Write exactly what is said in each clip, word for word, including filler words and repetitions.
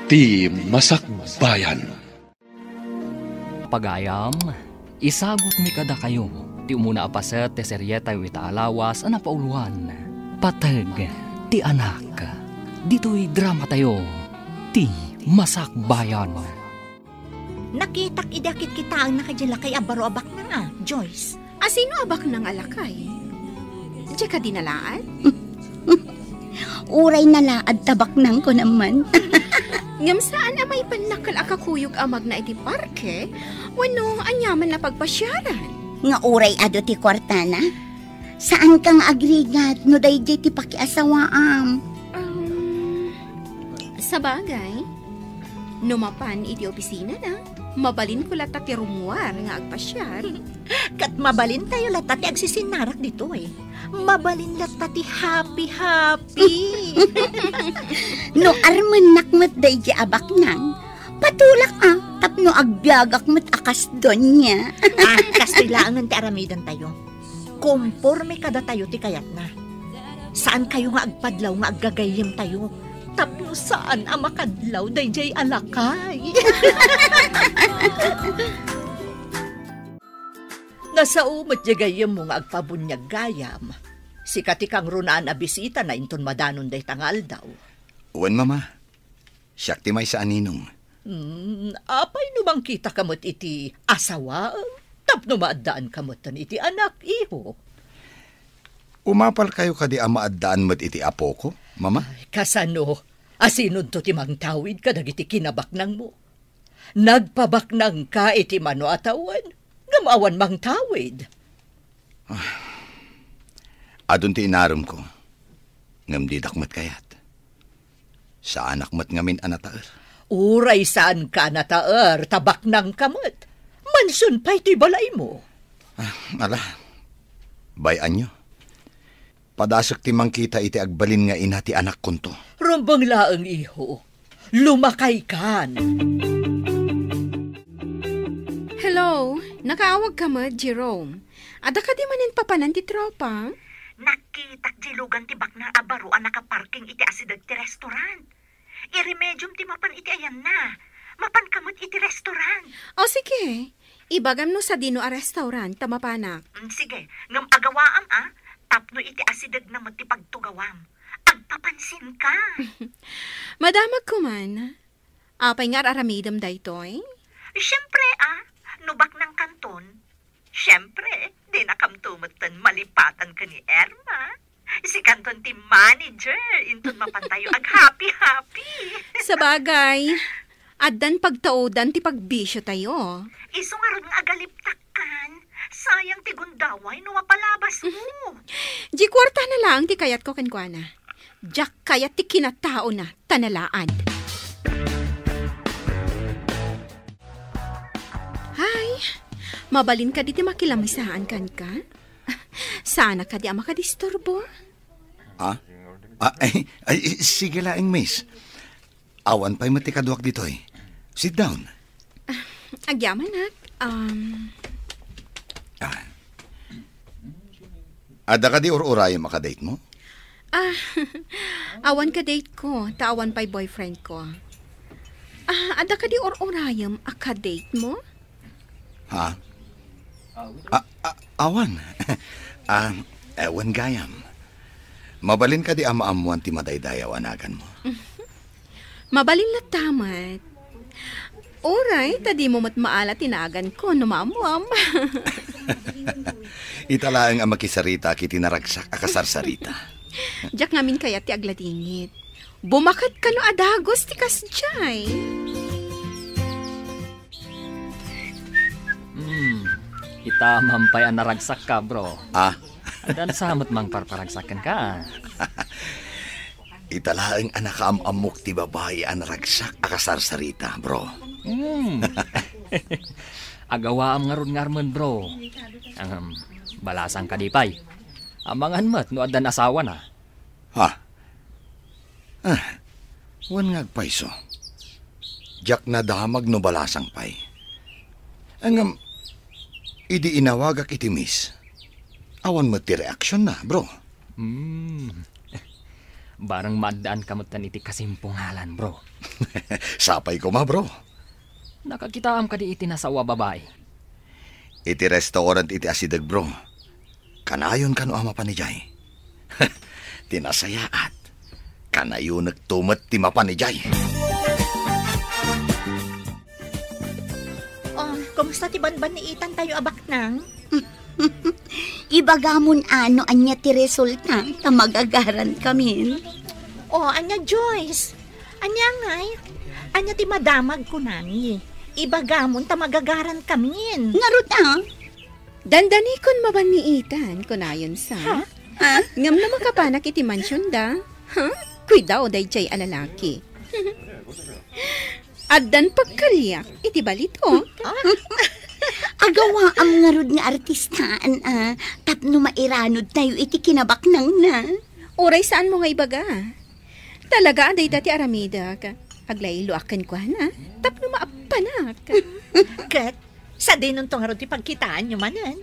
Ti Masakbayan. Pagayam, isagutmi kadakayo ti umuna a paset ti serietayo ita a lawas a napauloan, Pateg ti Anak. Ditoy dramatayo, Ti Masakbayan. Nakitak idi akitkitaenna kadi lakay a baro a baknang a, Joyce. A sino a baknang a lakay? Diay kadi nalaad? Uray nalaad ta baknang ko naman. Ngem saan a maipannakkel a kakuyog a magna iti parke wenno aniaman a pagpasiaran? Nga uray adu ti kuartana? Saanka nga agrigat no daydiay ti pakiasawaam? Um, sabagay, no mapan iti opisinana, mabalinko latta ti rummuar nga agpasiar. Ket mabalintayo latta ti agsisinnarak ditoy. Mabalin latta ti happy-happy. No armennak met daydiay a baknang, patulak a, tapno agbiagak met a kas doña. Ah, kastoy laengen ti aramidentayo. Komporme kadatayo ti kayatna. Saankayo nga agpadlaw nga aggagayyemtayo tapno saan a makadlaw daydiay a lakay. Nasao met diay gayyemmo nga agpabuniag gayam. Sika ti kangrunaan a bisitana inton madanon dayta nga aldaw. Wen, Mama. Siak ti maysa a ninong. Hmm, apay no mangkitaka met iti asawaem tapno maaddaanka metten iti anak, iho? Umapalkayo kadi a maaddaan met iti apoko, Mama? Ay, kasano? Asinonto ti mangtawid kadagiti kinabaknangmo? Nagpabaknangka iti mano a tawen, ngem awan mangtawid. Ah, adun ti inaremko, ngem didak met kayat. Saanak met ngamin a nataer. Uray saanka a nataer, ta baknangka met. Mansion pay toy balaymo. Ah, ala, bay-anyo. Padasek ti mangkita iti agbalin nga ina ti anakkonto. Rumbeng laeng, iho. Lumakaykan. Hello, nakaawagka met, Jerome? Adda kadi manen papanan ti tropa? Nakitak diay lugan ti baknang a baro a nakaparking iti asideg ti restaurant. Iremediom ti mapan iti ayanna. Mapanka met iti restaurant. O, sige. Ibagam no sadino a restaurant ta mapanak. Mm, sige. Ngem agawaam a, tapno iti asidegna met ti pagtugawam. Agpapansinka. Madamagko man. Apay nga ar-aramidem daytoy? Siempre a, no baknangkanton. Siempre, dinakamto metten malipatan ken ni Irma. Sikanton ti manager, inton mapantayo aghappy-happy. Sabagay, addan pagtaudan ti pagbisiotayo. Isu ngarud nga agaliptakkan. Sayang ti gundaway no mapalabasmo. Di kuartana laeng ti kayatko kenkuana. Diak kayat ti kinataona, ta nalaad. Hay, mabalin kadi ti makilamisaan kenka? Saanak kadi a makadisturbo? Ah? Ah, ay, ay, sige laeng, miss. Awan pay met ti kaduak ditoy. Sit down. Ah, agyamanak. Um, Ah. Adda kadi ur-urayem a kadate mo? Ah, awan kadate ko, ta awan pay boyfriend ko. Ah, adda kadi ur-urayem a kadate mo? Ha? Ah, ah, awan. Ah, eh, wen gayam. Mabalin kadi a maammuan ti madaydayaw a naganmo? Mabalin latta met. Uray, ta dimo met maala ti naganko no maammuam. Ita laeng a makisaritaak iti naragsak a kasarsarita. Diak ngamin kayat ti agladingit. Bumaket kano a dagus ti kasdiay. Hmm, ita man pay a naragsakka, bro. Ah? Addan sa met mangparparagsak kenka. Ita laeng a nakaam-ammok ti babai a naragsak a kasarsarita, bro. Hmm. Agawaam ngarud nga armen, bro. Ahem, balasang kadi pay. Amangan met no addan asawana. Ha? Ah, wen nga agpayso. Diak nadamag no balasang pay. Ngem, idi inawagak iti miss, awan met ti reaksionna, bro. Hmm. Barang maaddaanka metten iti kasimpungalan, bro. Sapay koma, bro. Nakakitaam kadi iti nasawa babai? Iti restaurant iti asideg, bro. Kanayon kano a mapan idiay? Ti nasayaat, kanayonekto met ti mapan idiay. Oh, kumusta ti banbanniitan tayo a baknang? Ibagamon a no ania ti resulta ta magagaran kamin. Oh, ania, Joyce? Ania ngay? Ania ti madamag kunami? Ibagamon ta magagaran kamin. Ngarud a? Dandanikon mabanniitan, kunayon sa. Ha? Ha? Ngem no makapanak iti mansionda, ha? Kuidao daydiay a lalaki. Addan pagkaliak iti balitok. Agawaam ngarud nga artistaan a tapno mairanod tayo iti kinabaknangna. Uray saanmo nga ibaga. Talaga a dayta ti aramidek. Aglayloak kenkuana tapno maappanak. Ket sadinonto ngarud ti pagkitaanyo manen?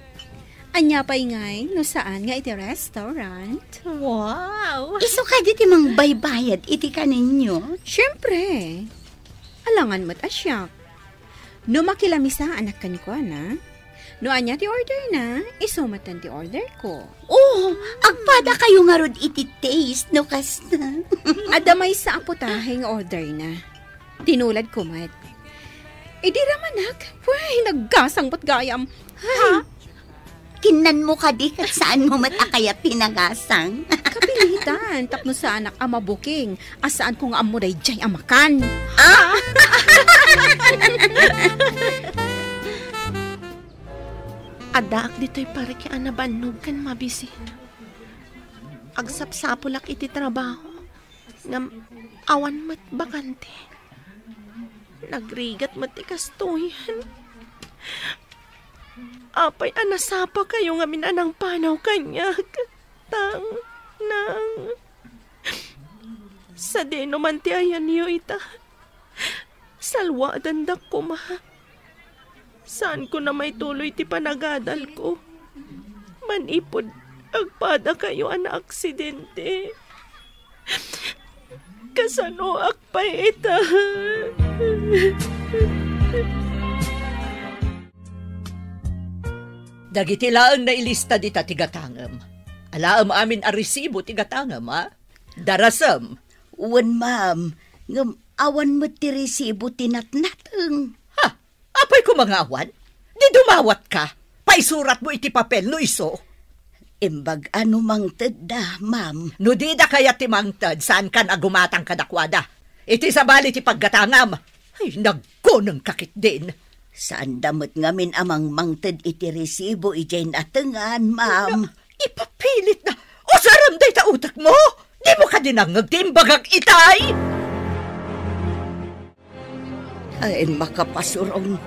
Ania pay ngay no saan nga iti restaurant? Wow! Isu kadi ti mangbaybayad iti kaninyo? Siempre. Alangan met a siak. No makilaamisaanak kenkuana, no ania ti orderna, isu metten ti orderko. Oh, agpadakayo ngarud iti taste no kasta. Adda maysa a putahe nga orderna. Tinuladko met. Idi ramanak, way, naggasang met gayam. Ay. Ha? Kinnanmo kadi ket saanmo met a kayat ti nagasang? Kapilitan, tapno saanak a mabuking, a saanko nga ammo daydiay a makan. Ah? Addaak ditoy parke a nabannog ken mabisin. Agsapsapulak iti trabaho, ngem awan met bakante. Nagrigat met ti kastoyen. Apay a nasapakayo ngamin a nangpanaw kaniak? Tang, nang. Sadino man ti ayanyo ita? Salwadandak koma. Saanko a maituloy ti panagadalko. Manipud agpadakayo a naaksidente. Kasanoak pay ita? Dagiti laeng nailista dita ti gatangem. Alaem amin a resibo ti gatangem, a? Darasem. Wen, ma'am. Ngem awan met ti resibo ti natnateng. Ha? Apay koma nga awan? Di dumawatka. Paisuratmo iti papel no isu. Imbag a no mangtedda, ma'am. No dida kayat ti mangted, saankan a gumatang kadakuada. Iti sabali ti paggatangam. Ay, nagkunengka ketdin. Saanda met ngamin a mangmangted iti resibo idiay natengan, ma'am. Na, ipapilit na. Usarem dayta utekmo. Dimo kadi nangngeg ti imbagak itay? Ay, makapasurong.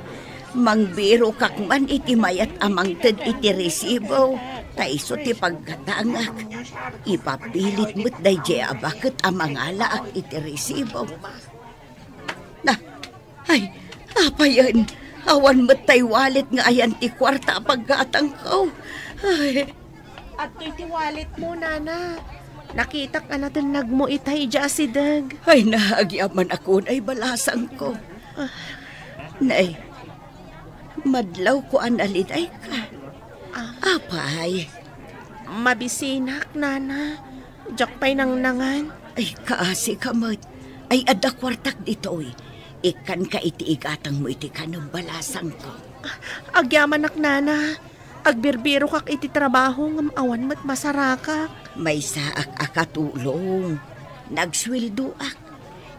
Mangbirokak man iti mayat a mangted iti resibo, ta isu ti paggatangak. Ipapilit met daydiay a baket a mangalaak iti resibo. Na, ay, apayen, awan met tay wallet nga ayan ti kuarta a paggatangko. Ay. Adtoy ti walletmo, nana. Nakitak a natennagmo ita idiay asideg. Ay, naagyaman ako, nay balasangko. Ah. Nay, madlawko a nalidayka. Ah. Apay? Mabisinak, nana. Diak pay nangnangan. Ay, kaasi ka met. Ay, adda kuartak ditoy. Ikkanka iti igatangmo iti kanem, balasangko. Ah, agyamanak, nana. Agbirbirokak iti trabaho ngem awan met masarakak. Maysaak a katulong. Nagsueldoak.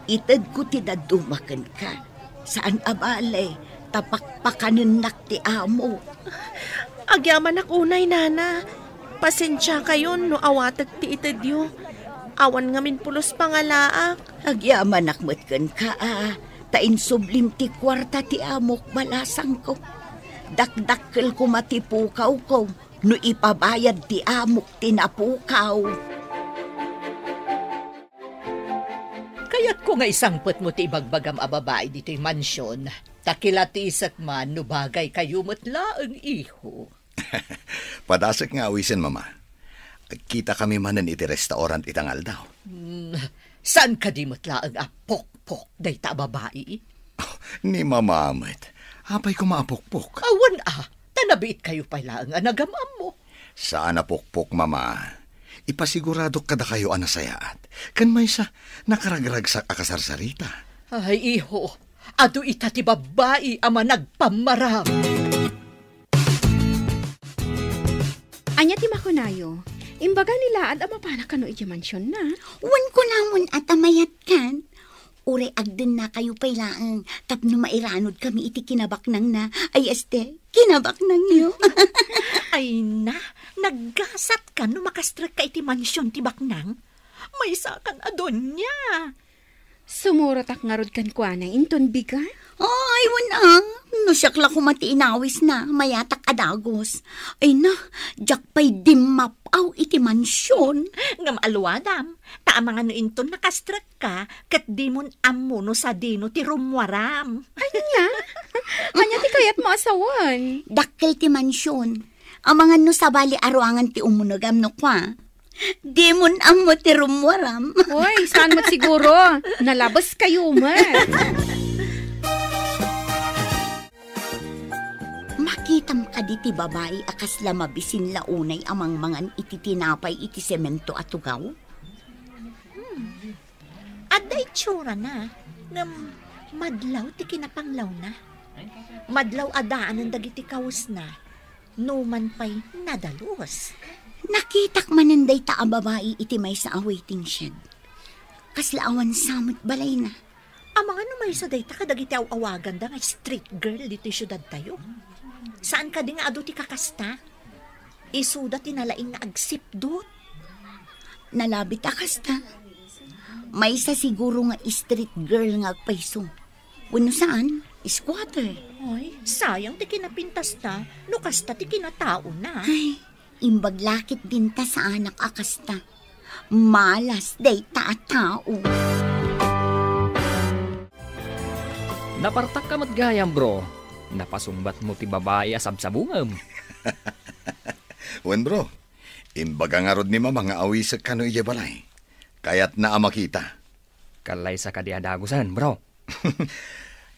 Itedko ti dadduma kenka. Saan a bale, ta pakpakanennak ti amo. Agyamanak unay, nana. Pasensiakayon no awatek ti itedyo. Awan ngamin pulos pangalaak. Agyamanak met kenka, a, ta insublim ti kuarta ti amok, balasangko. Dakdakkel koma ti pukawko no ipabayad ti amok ti napukaw. Kayatko nga isangpetmo ti ibagbagam a babai ditoy mansion, ta kilatisek man no bagaykayo met laeng, iho. Padasek nga awisen, Mama. Agkitakami manen iti restaurant ita nga aldaw. Hmm, saan kadi met laeng a pokpok dayta a babai? Ni Mama met. Apay koma a pokpok? Awan a, ta nabiitkayo pay laeng a nagam-ammo. Saan a pokpok, Mama. Ipasiguradok kadakayo a nasayaat. Ken maysa, nakaragragsak a kasarsarita. Ay, iho, adu ita ti babbai a managpammaram. Ania ti makunayo? Imbaga ni Laad a mapana kano idiay mansionna? Wen, kunamon a ta mayatkan. Uray agdennakayo pay laeng tapno mairanudkami iti kinabaknangna. Ay, este, kinabaknangyo. Ay na, naggasatkan no makastrekka iti mansion ti baknang. Maysakan a donia. Sumurotak ngarud kenkuana inton bigat. Ay, wen a. No siak la koma ti inawisna, mayatak a dagus. Ay na, diak pay dimmap-aw iti mansion. Ngem aluadam, ta amangan no inton nakastrekka, ket dimon ammo no sadino ti rummuaram. Ania? Ania ti kayatmo a sawen? Dakkel ti mansion. Amangan no sabali a ruangan ti umunegam no kua. Dimon ammo ti rummuaram. Oy, saan met siguro? Nalabeskayo met. Makitam kadi ti babai a kasla mabisin la unay a mangmangan iti tinapay iti semento a tugaw? Hmm. Adda itsurana, ngem madlaw ti kinapanglawna. Madlaw a daanen dagiti kawesna, numan pay nadalus. Nakitak manen dayta a babai iti maysa a waiting shed. Kasla awan sa met balayna. Amangan no maysa dayta kadagiti aw-awaganda nga street girl ditoy siudadtayo. Saan kadi nga adu ti kakasta? Isuda ti nalaing nga agsipdut. Nalabit a kasta. Maysa siguro nga street girl nga agpayso. Wenno saan, squatter. Ay, sayang ti kinapintasta, no kasta ti kinataona. Ay, imbag la ketdin ta saanak a kasta. Malas dayta a tao. Napartakka met gayam, bro. Napasungbatmo ti babai a sabsabungem. Wen, bro. Imbaga ngarud ni Mama nga awisek kano idiay balay. Kayatna a makita. Kallaysa kadi a dagusen, bro?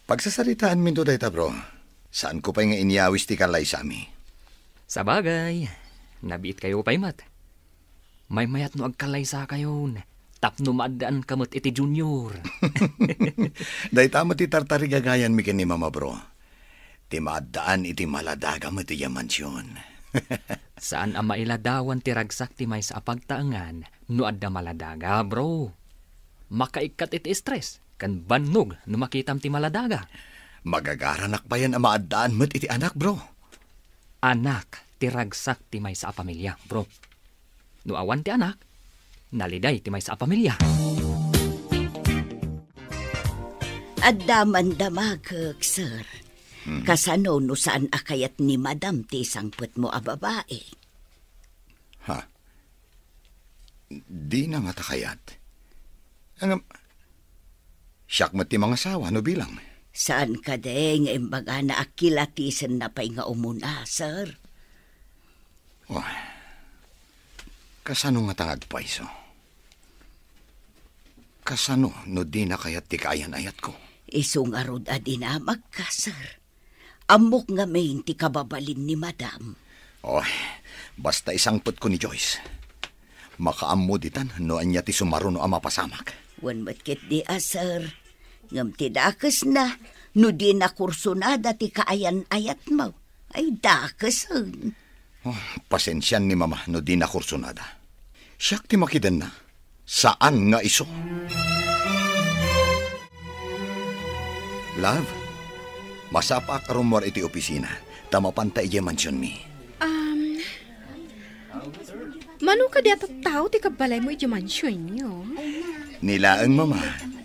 Pagsasaritaanminto dayta, bro. Saanko pay nga inyawis ti kallaysami. Sabagay, nabiitkayo pay met. Maymayat no agkallaysakayon tapno maaddaanka met iti Junior. Dayta met ti tartarigagayanmi ken ni Mama, bro. Ti maaddaan iti maladaga met idiay mansion. Saan a mailadawan ti ragsak ti maysa a pagtaengan no adda maladaga, bro. Makaikkat iti stress ken bannog no makitam ti maladaga. Magagaranak payen a maaddaan met iti anak, bro. Anak ti ragsak ti maysa a pamilia, bro. No awan ti anak, naliday ti maysa a pamilia. Adda man damagek, sir. Hmm. Kasano no saan a kayat ni Madam ti isangpetmo a babae? Ha? Dina ngata kayat. Ngem, siak met ti mangasawa no bilang. Saan kadi nga imbagana a kilatisenna pay nga umuna, sir? Oh, kasano ngata nga agpayso? Kasano no dina kayat ti kaayan-ayatko? Isu ngarud a dinamagka, sir. Ammok ngamin ti kababalin ni Madam. Oh, basta isangpetko ni Joyce. Makaammo ditan no ania ti sumaruno a mapasamak. Wen met ketdi a, sir. Ngem ti dakesna, no dina kursunada ti kaayan-ayatmo, ay dakesen. Oh, pasensian ni Mama no dina kursunada. Siak ti makidenna. Saan nga isu. Love, masapaak a rummuar iti opisina, ta mapanta idiay mansionmi. Um, mano kadi a tattao ti kabbalaymo idiay mansionyo? Ni laeng, Mama,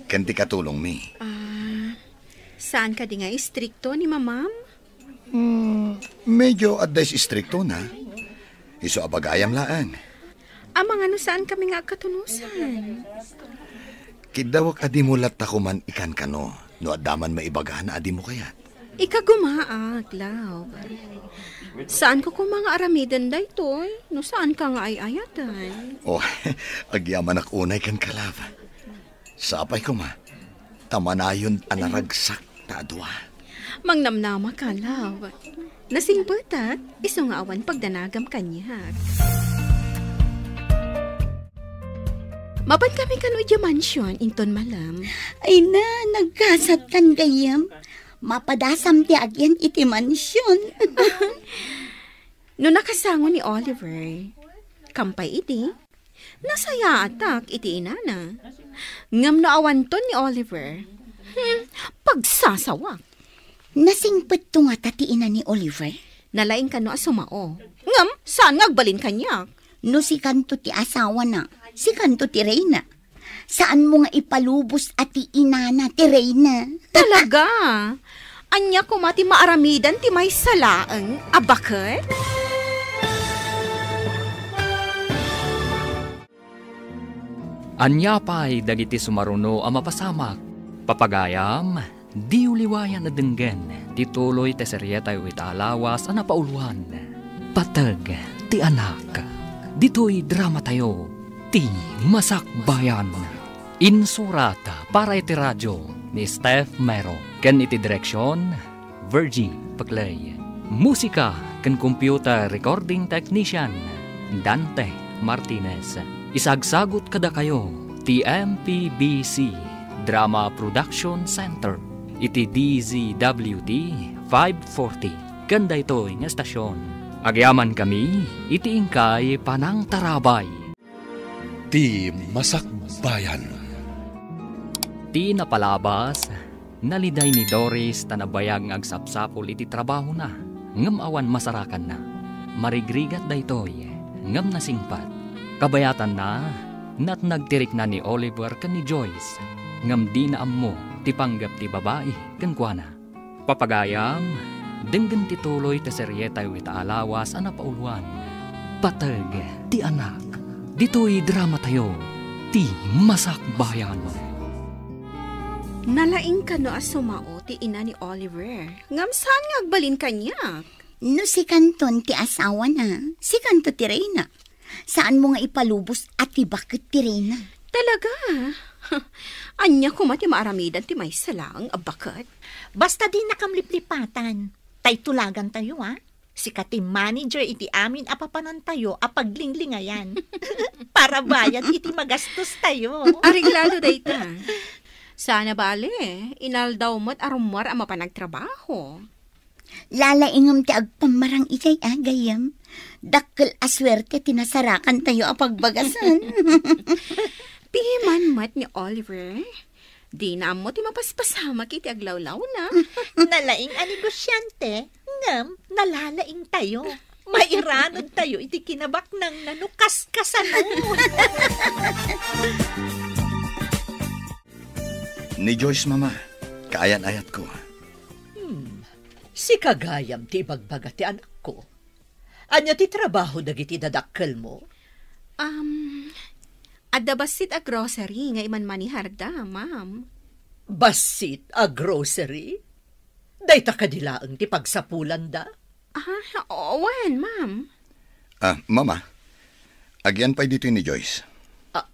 ken ti katulongmi. Ah, saan kadi nga istrikto ni Mamam? Hmm, medyo adda istriktona. Isu a bagayam laeng. Amangan no saankami nga agkatunosan? Kiddawek a dimo latta koman ikankano no adda man maibagana a dimo kayat. Ikagumaak, love. Saanko koma nga aramiden daytoy, no saanka nga ay-ayaten. Oh, agyamanak unay kenka, love. Sapay koma, ta manayon a naragsak ta a dua. Mangnamnamaka, love. Nasingpetak, isu nga awan pagdanagam kaniak. Mapan kami kano idiay mansion, inton malem. Ay na, nagkasatkan gayyem. Mapadasam ti agyan iti mansion. No nakasango ni Oliver, kampay idi, nasayaatak iti inana. Ngem no awanton ni Oliver, hmm, pagsasawak. Nasingpetto ngata ti ina ni Oliver? Nalaing kano a sumao. Ngem, saan nga agbalin kaniak? No sikanto ti asawana, sikanto ti reyna. Saanmo nga ipalubos a ti inana ti reyna. Talaga? Ania koma ti maaramidan ti maysa laeng a baket? Ania pay dagiti sumaruno a mapasamak? Papagayam, diyo liwayan a denggen ti tuloy ti serietayo ita a lawas a napauluan, Pateg ti Anak. Ditoy dramatayo, Ti Masakbayan. Insurat para iti radio ni Steph Mero ken iti direksion, Virgie Peclay. Musika ken computer recording technician, Dante Martinez. Isagsagut kadakayo ti M P B C Drama Production Center iti D Z W T five forty ken daytoy nga estasion. Agyamankami iti inkay panangtarabay. Ti Masakbayan. Ti napalabas, naliday ni Doris ta nabayag nga agsapsapul iti trabahona, ngem awan masarakanna. Marigrigat daytoy, ngem nasingpet. Kabayatanna, natnag ti rikna ni Oliver ken ni Joyce, ngem dina ammo ti panggep ti babai kenkuana. Papagayam, denggen ti tuloy ti serietayo ita a lawas a napauluan, Pateg ti Anak. Ditoy dramatayo, Ti Masakbayan. Nalaing kano a sumao ti ina ni Oliver, ngem saan nga agbalin kaniak? No sikanton ti asawana, sikanto ti reyna. Saanmo nga ipalubos a ti baket ti reyna. Talaga? Ania koma ti maaramidan ti maysa laeng a baket? Basta dinakam liplipatan. Tay tulagantayo, a? Sika ti manager iti amin a papanantayo a paglinglingayan. Para bayad iti magastostayo. Areglado dayta. Sana bale, inaldaw met a rummuar a mapan agtrabaho. Lalaingem ti agpammarang idiay a gayyem. Dakkel a suerte ti nasarakantayo a pagbagasen. Piman met ni Oliver, dina ammo ti mapaspasamak iti aglawlawna. Nalaing a negosyante, ngem nalalaingtayo. Mairanudtayo iti kinabaknangna no kaskasano. Ni Joyce, Mama, kaayan-ayatko. Hmm. Sika gayam ti ibagbaga ti anakko. Ania ti trabaho dagiti dadakkelmo? Um, adda bassit a grocery nga imanmaniharda, ma'am. Bassit a grocery? Dayta kadi laeng ti pagsapulanda? Ah, wen, ma'am. Ah, Mama, agyan pay ditoy ni Joyce. Ah,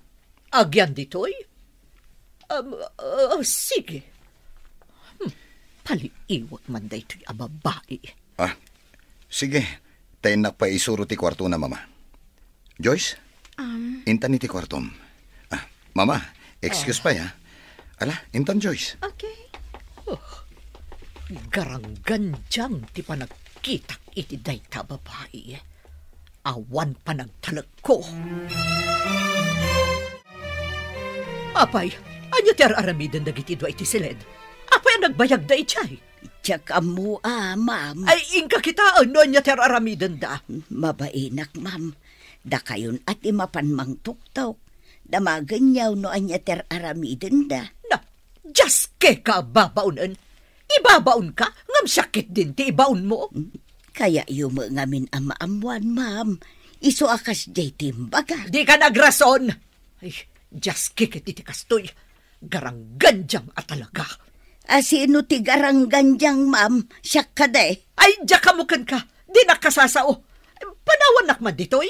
agyan ditoy? Um, ah, sige. Hmm, paliiwek man daytoy a babai. Ah, sige. Ta innak pay isuro ti kuartona, Mama. Joyce, Um, intan iti kuartom. Ah, Mama, excuse Ah. pay, ha? Ala, intan, Joyce. Okay. Oh, garanggandiang ti panagkitak iti dayta a babai. Awan panagtalekko. Apay, ania ti ar-aramiden dagiti dua iti siled? Apay a nagbayagda idiay? Diak ammo a, ma'am. Ay, inka kitaen no ania ti ar-aramidenda. Mabainak, ma'am. Dakayon a ti mapan mangtuktok. Damagenyo no ania ti ar-aramidenda. Na, diaskeka a babaonen. Ibabaonka, ngem siak ketdin ti ibaonmo. Kayatyo met ngamin a maammuan, ma'am. Isu a kasdiay ti imbaga. Dika nagrason. Ay, diaske ket iti kastoy. Garanggandiam a talaga. A, sino ti garanggandiang, ma'am? Siak kadi? Ay, diak ammo kenka. Dinak kasasao. Panawannak man ditoy.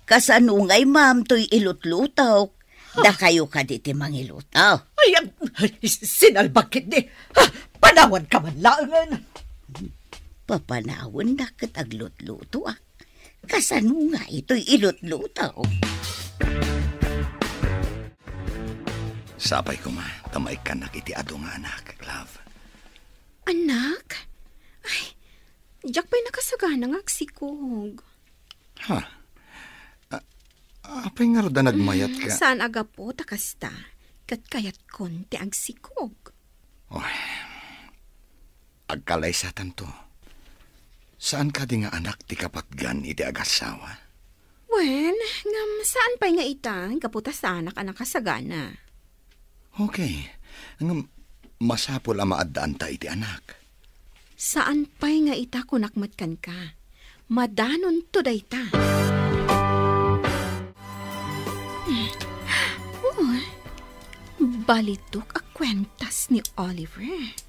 Kasano ngay, ma'am, toy ilutlutok? Dakayo kadi ti mangilutok? Ay, am, ay, sinalbag ketdi. Ha, panawanka man laengen. Papanawannak ket aglutlutoak. Kasano ngay toy ilutlutok? Sapay koma ta maikkannak iti adu nga anak, love. Anak? Ay, diak pay nakasagana nga agsikog. Ha? A-, apay ngarud a nagmayat ka? Hmm, saan a gapu ta kasta, ket kayatkon ti agsikog. Oh, agkalaysatanto. Saan kadi nga anak ti kapatgan iti agassawa? Wen, ngem saan pay nga ita, gapu ta saanak a nakasagana. Okay. Ngem, masapul a maaddaanta iti anak. Saan pay nga ita, kunak met kenka. Madanonto dayta. Oh, balitok a kuentas ni Oliver.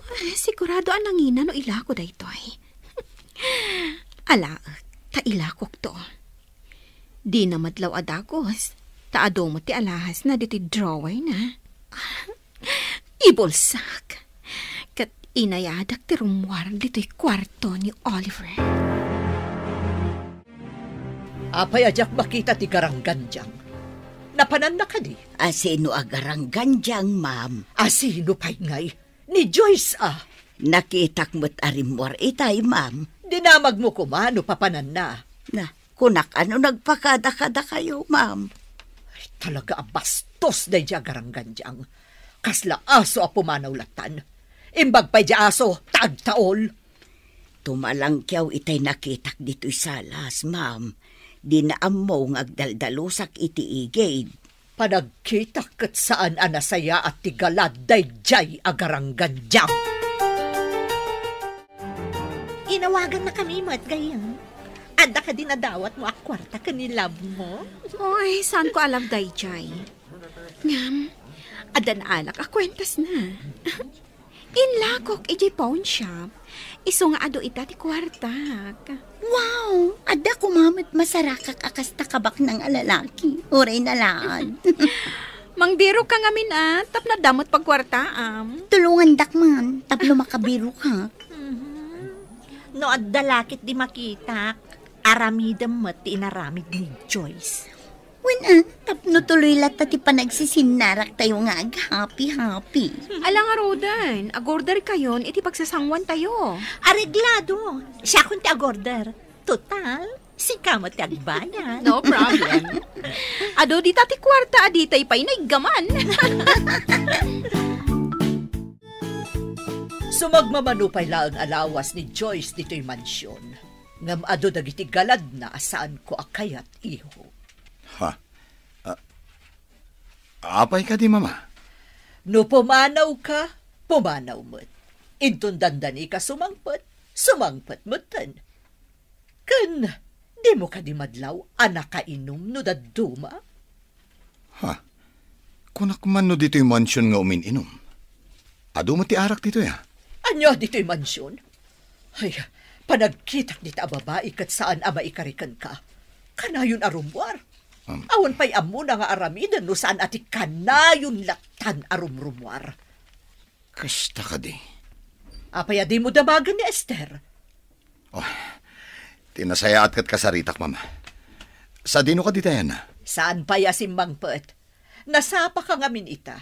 Ah, sigurado a nangina no ilako daytoy. Alaek, ta ilakokto. Dina madlaw a dagus, ta adu met ti alahasna ditoy drawerna. Ibulsak, ket inayadak ti rummuar ditoy kuarto ni Oliver. Apay a diak makita ti garanggandiang? Napananna kadi? A, sino a garanggandiang, ma'am? A, sino pay ngay? Ni Joyce, a. Nakitak met a rimmuar itay, ma'am. Dinamagmo koma no papananna. Na, kunak a no nagpakada-kadakayo, ma'am. Ay, talaga a bastos daydiay a garanggandiang. Kasla aso a pumanaw lattan. Imbag pay di aso, ta agtaol. Tumalangkiaw itay nakitak ditoy salas, ma'am. Dina ammo nga agdaldalusak iti igid. Panagkitak ket saan a nasayaat ti galad daydiay a garanggandiang. Inawagannakami met, gayyem. Adda kadi nadawatmo a kuarta ken ni love mo? Oy, saanko a love daydiay. Ngem, adda naalak a kuentasna. Inlakok idiay pawn shop, isu nga adu ita ti kuartak. Wow! Adda koma met masarakak a kasta kabaknang a lalaki, uray nalaad. Mangbiruka ngamin a, tapno adda met pagkuartaam. Tulongandak man, tapno makabirukak. Mhm. No adda la ketdi makitak, aramidem met ti inaramid ni Joyce. Wen a, tapno tuloy latta ti panagsisinnaratayo nga aghappy-happy. Ala ngaruden, agorderkayon iti pagsasanguantayo. Areglado. Siakon ti agorder. Total, sika met ti agbayad. No problem. Adu dita ti kuarta a ditay pay naiggaman. Sumagmamano pay laeng a lawas ni Joyce ditoy mansion. Ngem adu dagiti galadna a saanko a kayat, iho. Ha? A-, apay kadi, Mama? No pumanawka, pumanaw met. Inton dandanika sumangpet, sumangpet metten. Ken dimo kadi madlaw a nakainum no dadduma? Ha? Kunak man no ditoy mansion nga umin-inum. Adu met ti arak ditoy, a? Ania ditoy mansion? Ay, panagkitak dita a babai ket saan a maikari kenka. Kanayon a rummuar. Um. Awan pay ammona nga aramiden no saan a ti kanayon lattan a rumrummuar. Kasta kadi. Apay a dimo damagen ni Esther? Oh, ti nasayaat ket kasaritak, Mama. Sadino kadi tayanna? Saan pay a simmangpet? Nasapaka ngamin ita.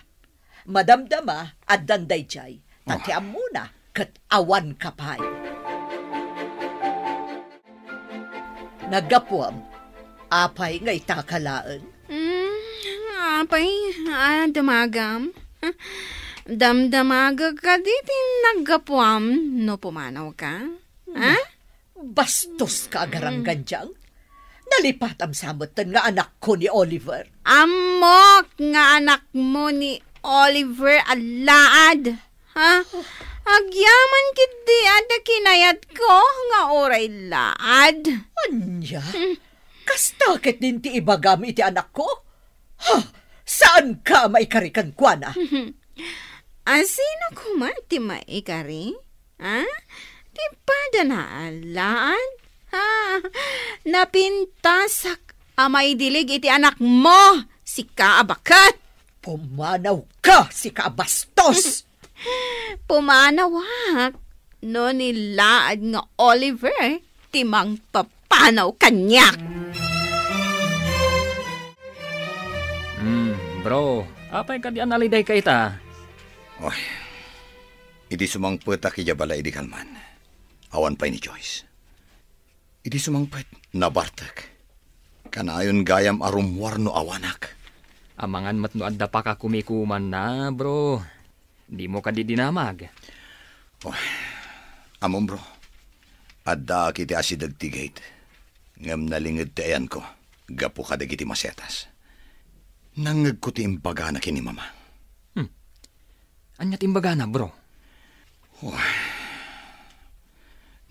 Madamdama, addan daydiay. Ta ti ammona, ket awanka pay. Naggapuam, apay nga itaka laeng? Mm, apay, a, damagam. Damdamagek kadi ti naggapuam no pumanawka? Ha? Bastos ka, agaranggandiang. Nalipatam sa metten nga anakko ni Oliver. Ammok nga anakmo ni Oliver a laad. Ha? Agyaman ketdi adda kinayatko nga uray laad. Ania? Hmm. Kasta ketdin ti ibagam iti anakko? Ha? Saanka a maikari kenkuana? Asino koma ti maikari? Ha? Ti padanaalaad? Ha? Napintasak a maidilig iti anakmo, sika a baket! Pumanawka, sika a bastos! Pumanawak no ni laad nga Oliver ti mangpapanaw kaniak. Hmm, bro, apay kadi a nalidayka ita? Oy, idi sumangpetak idiay balay idi kalman, awan pay ni Joyce. Idi sumangpet, nabartek. Kanayon gayam a rummuar no awanak. Amangan met no adda pakakumikumanna, bro. Dimo kadi dinamag? Oh, ammom, bro. Addaak iti asideg ti gate. Ngem nalinged ti ayanko gapu kadagiti masetas. Nangngegko ti imbagana ken ni Mama. Hmm. Ania ti imbagana, bro? Oh.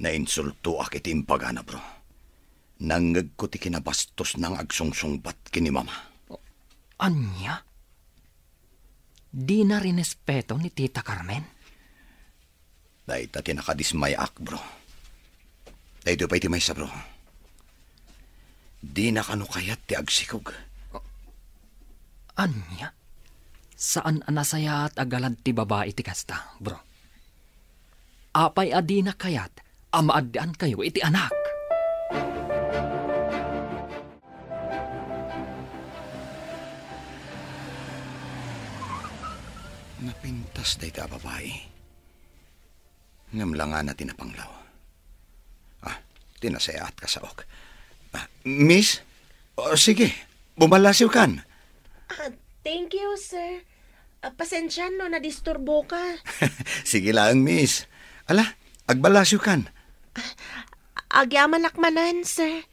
Nainsultoak iti imbagana, bro. Nangngegko ti kinabastosna nga agsungsungbat ken ni Mama. Ania? Dina rinespeto ni Tita Carmen? Dayta ti nakadismayaak, bro. Daytoy pay ti maysa, bro. Dina kano kayat ti agsikog. Ania? Saan a nasayaat a galad ti babai ti kasta, bro. Apay a dina kayat a maaddaankayo iti anak? Napintas dayta a babai. Ngem langana ti napanglaw. Ah, ti nasayaat kasaok. Ah, miss? O, sige, bumallasiwkan. Ah, thank you, sir. Ah, pasensian no nadisturboka. Sige laeng, miss. Ala, agballasiwkan. Agyamanak manen, sir.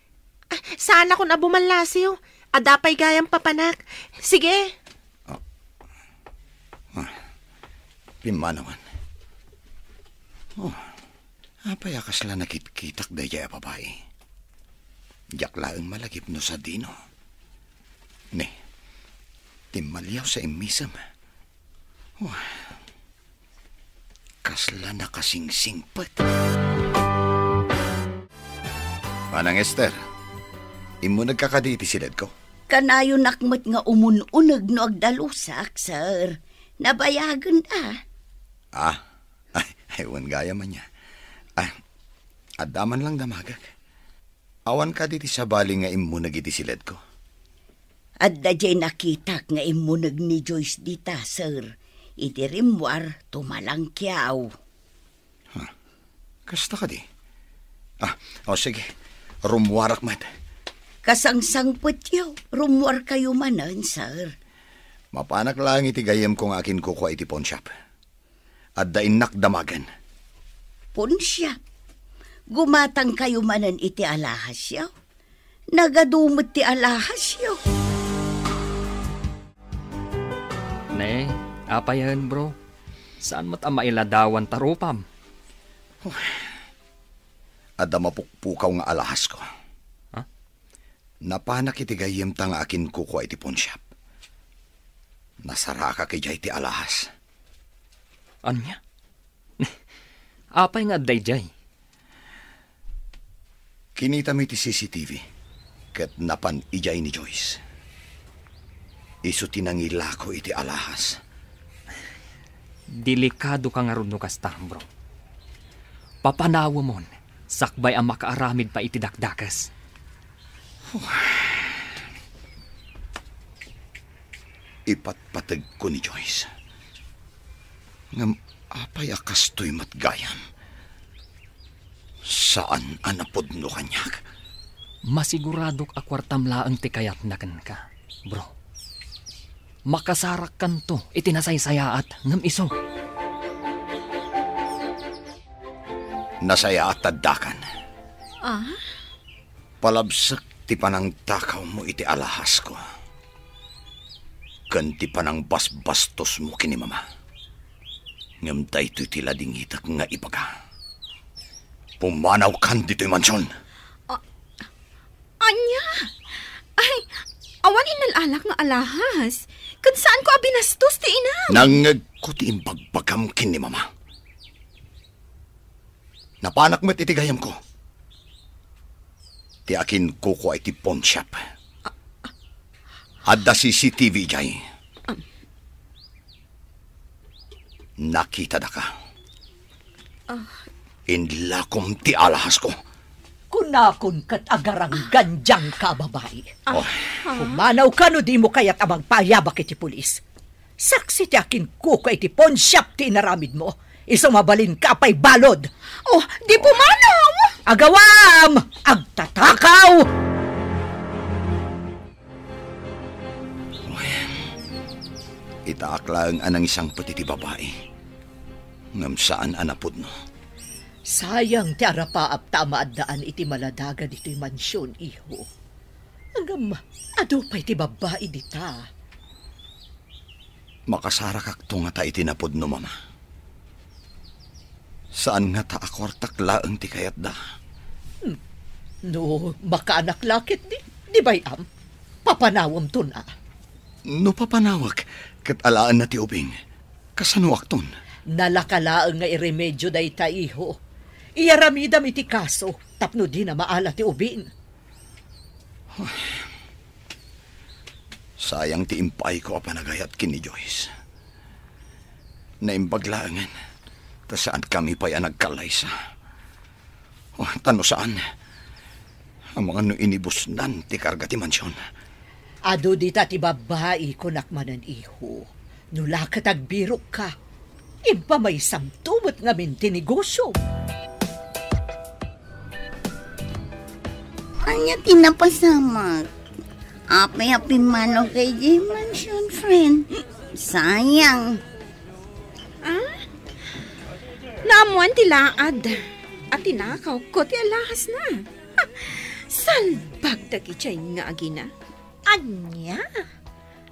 Ah, saanakon a bumallasiw. Adda pay gayam papanak. Sige. Ah. Ah. Pimmanawan. Oh. Apay a kasla nakitkitak daydiay a babai? Diak laeng malagip no sadino. Ne, timmaliaw sa immisem. Wah, kasla nakasingsingpet. Manang Esther, immunegka kadi iti siledko? Kanayonak met nga umun-uneg no agdalusak, sir. Nabayagen a. Ah, Ay, ay, wen gayam ania. Ah, adda man lang damagek. Awan kadi ti sabali nga immuneg iti siledko? Adda diay nakitak nga immuneg ni Joyce dita, sir. Iti rimmuar, tumalangkiaw. Huh. Kasta kadi? Ah, o sige. Rummuarak met. Kasangsangpetyo, rummuarkayo manen, sir. Mapanak laeng iti gayyemko nga akinkukua iti pawnshop. Adda innak damagen. Ponsiap, gumatangkayo manen iti alahasyo. Nagadu met ti alahasyo. Ne, apayen, bro? Saan met a mailadawan ta rupam? Adda mapukpukaw nga alahasko. Ha? Napanak iti gayyemta nga akinkukua iti pawnshop. Nasarakak idiay ti alahas. Ania? Apay nga adda idiay? Kinitami ti C C T V ket napan idiay ni Joyce. Isu ti nangilako iti alahas. Delikadoka ngarud no kasta, bro. Papanawemon, sakbay a makaaramid pay iti dakdakes. Ipatpategko ni Joyce. Ngem apay a kastoy met gayam? Saan a napudno kaniak. Masiguradok a kuartam laeng ti kayatna kenka, bro. Makasarakkanto iti nasaysayaat ngem isu. Nasayaat ta addakan. Ah? Palabsek ti panangtakawmo iti alahasko ken ti panangbasbastosmo ken ni Mama. Ngem daytoy ti ladingitek nga ibaga. Pumanawkan ditoy mansion. Ah, ania? Ay, awan innal-alak nga alahas. Ket saanko a binastos ti inam. Nangngegko ti imbagbagam ken ni Mama. Napanak met iti gayamko ti akinkukua iti pawn shop. Adda C C T V idiay. Nakitadaka. Ah. Inlakom ti alahasko. Kunakon ket agaranggan dianka a babai. Ah. Oh. Pumanawka no dimo kayat a magpaayabak iti pulis. Saksi ti akinkukua iti pawn shop ti inaramidmo. Isu mabalinka pay balud. Oh, di pumanaw! Agawam! Agtatakaw! Itaak laeng a nangisangpet iti babai, ngem saan a napudno. Sayang ti arapaap ta maaddaan iti maladaga ditoy mansion, iho. Ngem adu pay ti babbai dita. Makasarakakto ngata iti napudno, Mama. Saan ngata a kuartak laeng ti kayatda. Hmm. No makaanak la ketdi, di bay-am, papanawemton a. No papanawek, ket alaenna ti ubing, kasanoakton? Nalaka laeng nga iremedio dayta, iho. Iyaramidam iti kaso tapno dina maala ti ubing. Sayang ti impaayko a panagayat ken ni Joyce. Naimbag laengen ta saankami pay a nagkallaysa. Oh, ta no saan, amangan no inibusnan ti karga ti mansion. Adu dita ti babbai, kunak manen, iho. No la ket agbirokka, impamaysamto met ngamin ti negosio. Ania ti napasamak? Apay a pimmanaw kay di mansion, friend? Sayang. Ah? Naammoan ti laad a tinakawko ti alahasna. Salbag dagiti nga agina. Ania?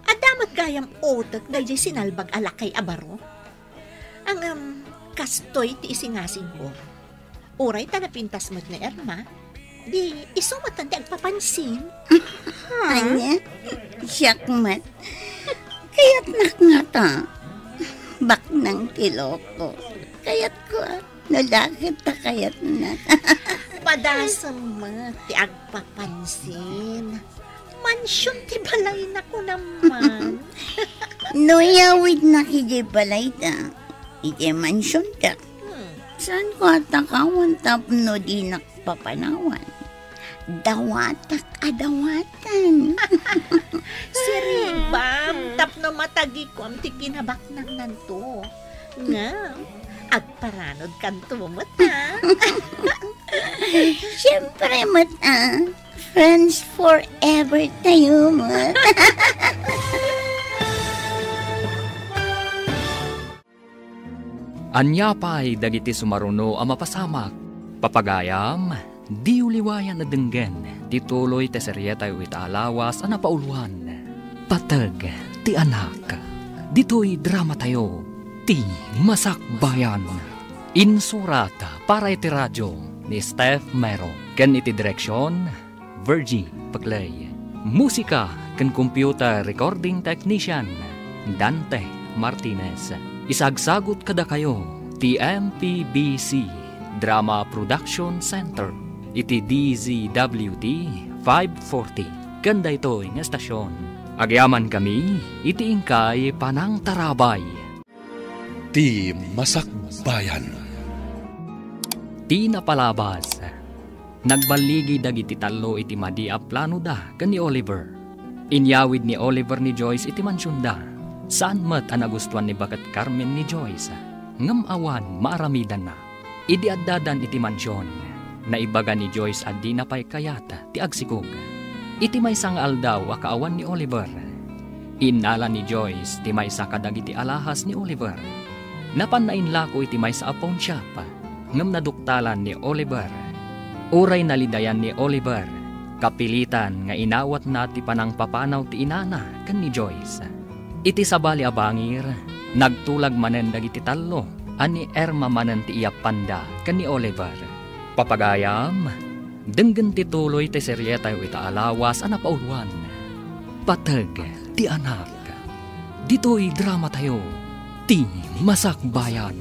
Adda met gayam utek daydi sinalbag a lakay a baro? Ngem, kastoy ti isingasingko. Uray ta napintas met ni Irma, di isu met ti agpapansin. Ania? Siak met. Kayatnak ngata. Baknang ti loko. Kayatko, a. No la ket ta kayatnak. Padasem met ti agpapansin. Mansion ti balayna, kunam man. No iyawidnak idiay balayda, idiay mansionda, hmm, saanko a takawan tapno dinak papanawan. Dawatak a dawatan. Siribam tapno matagikuam ti kinabaknangnanto. Ngem, agparanodkanto met, a. Siempre met, a. Friends forever tayo met. Ania pay dagiti sumaruno a mapasamak? Papagayam, diyo liwayan a denggen ti tuloy ti serietayo ita a lawas a napauluan, Pateg ti Anak. Ditoy dramatayo, Ti Masakbayan. Insurat para iti radio ni Steph Mero ken iti direksion, Virgie Peclay. Musika ken computer recording technician, Dante Martinez. Isagsagut kadakayo ti M P B C Drama Production Center iti D Z W T five forty ken daytoy nga estasion. Agyamankami iti inkay panangtarabay. Ti Masakbayan. Ti napalabas. Nagballigi dagiti tallo iti madi a planoda ken ni Oliver. Inyawid ni Oliver ni Joyce iti mansionda. Saan met a nagustuan ni Baket Carmen ni Joyce, ngem awan maaramidanna. Idi addadan iti mansion, naibaga ni Joyce a dina pay kayat ti agsikog. Iti maysa nga aldaw a kaawan ni Oliver, innala ni Joyce ti maysa kadagiti alahas ni Oliver. Napanna inlako iti maysa a pawnshop, ngem naduktalan ni Oliver. Uray nalidayan ni Oliver, kapilitan nga inawatna ti panangpapanaw ti inana ken ni Joyce. Iti sabali a bangir, nagtulag manen dagiti tallo a ni Irma manen ti iyappanda ken ni Oliver. Papagayam, denggen ti tuloy ti serietayo ita a lawas a napauluan, Pateg ti Anak. Ditoy dramatayo, ti Masakbayan.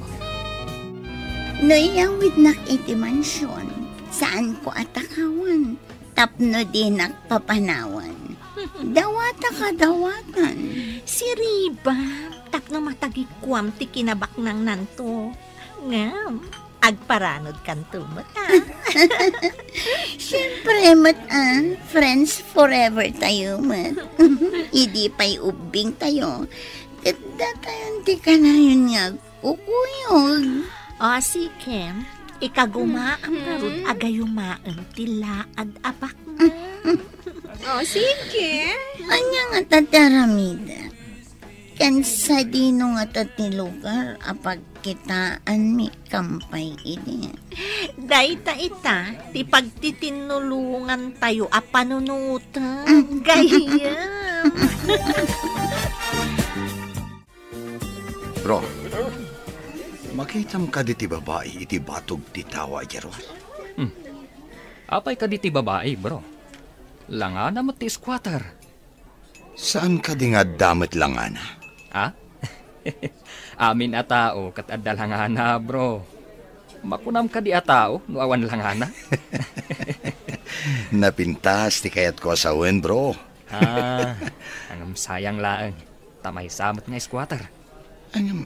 No iyawidnak iti mansion, saanko a takawan tapno dinak papanawan. Dawata kadawatan. Siriba, tapno matagikuam ti kinabaknangnanto. Ngem, agparanod kanto met, a? Siyempre met, a, friends forever tayo met. Idi pay ubbing tayo, ket datayon ti kanayon nga agkukuyog. O, sige. Ikagumaam ngarud a gayumaem ti laad a baknang. O, sige. Ania ngata ti aramidek? Ken sadino ngata ti lugar a pagkitaanmi kampay idi? Dayta ita ti pagtitinnulongantayo a panunoten, gayyem. Bro, makitam kadi ti babai iti batog ti tawa idiay ruar? Hmm. Apay kadi ti babai, bro? Langana met ti squatter. Saan kadi nga adda met langana? Ha? Amin a tao ket adda langana, bro. Makunam kadi a tao no awan langana? Napintas ti kayatko a sawen, bro. Ah, ngem sayang laeng. Ta maysa met nga squatter. Ngem,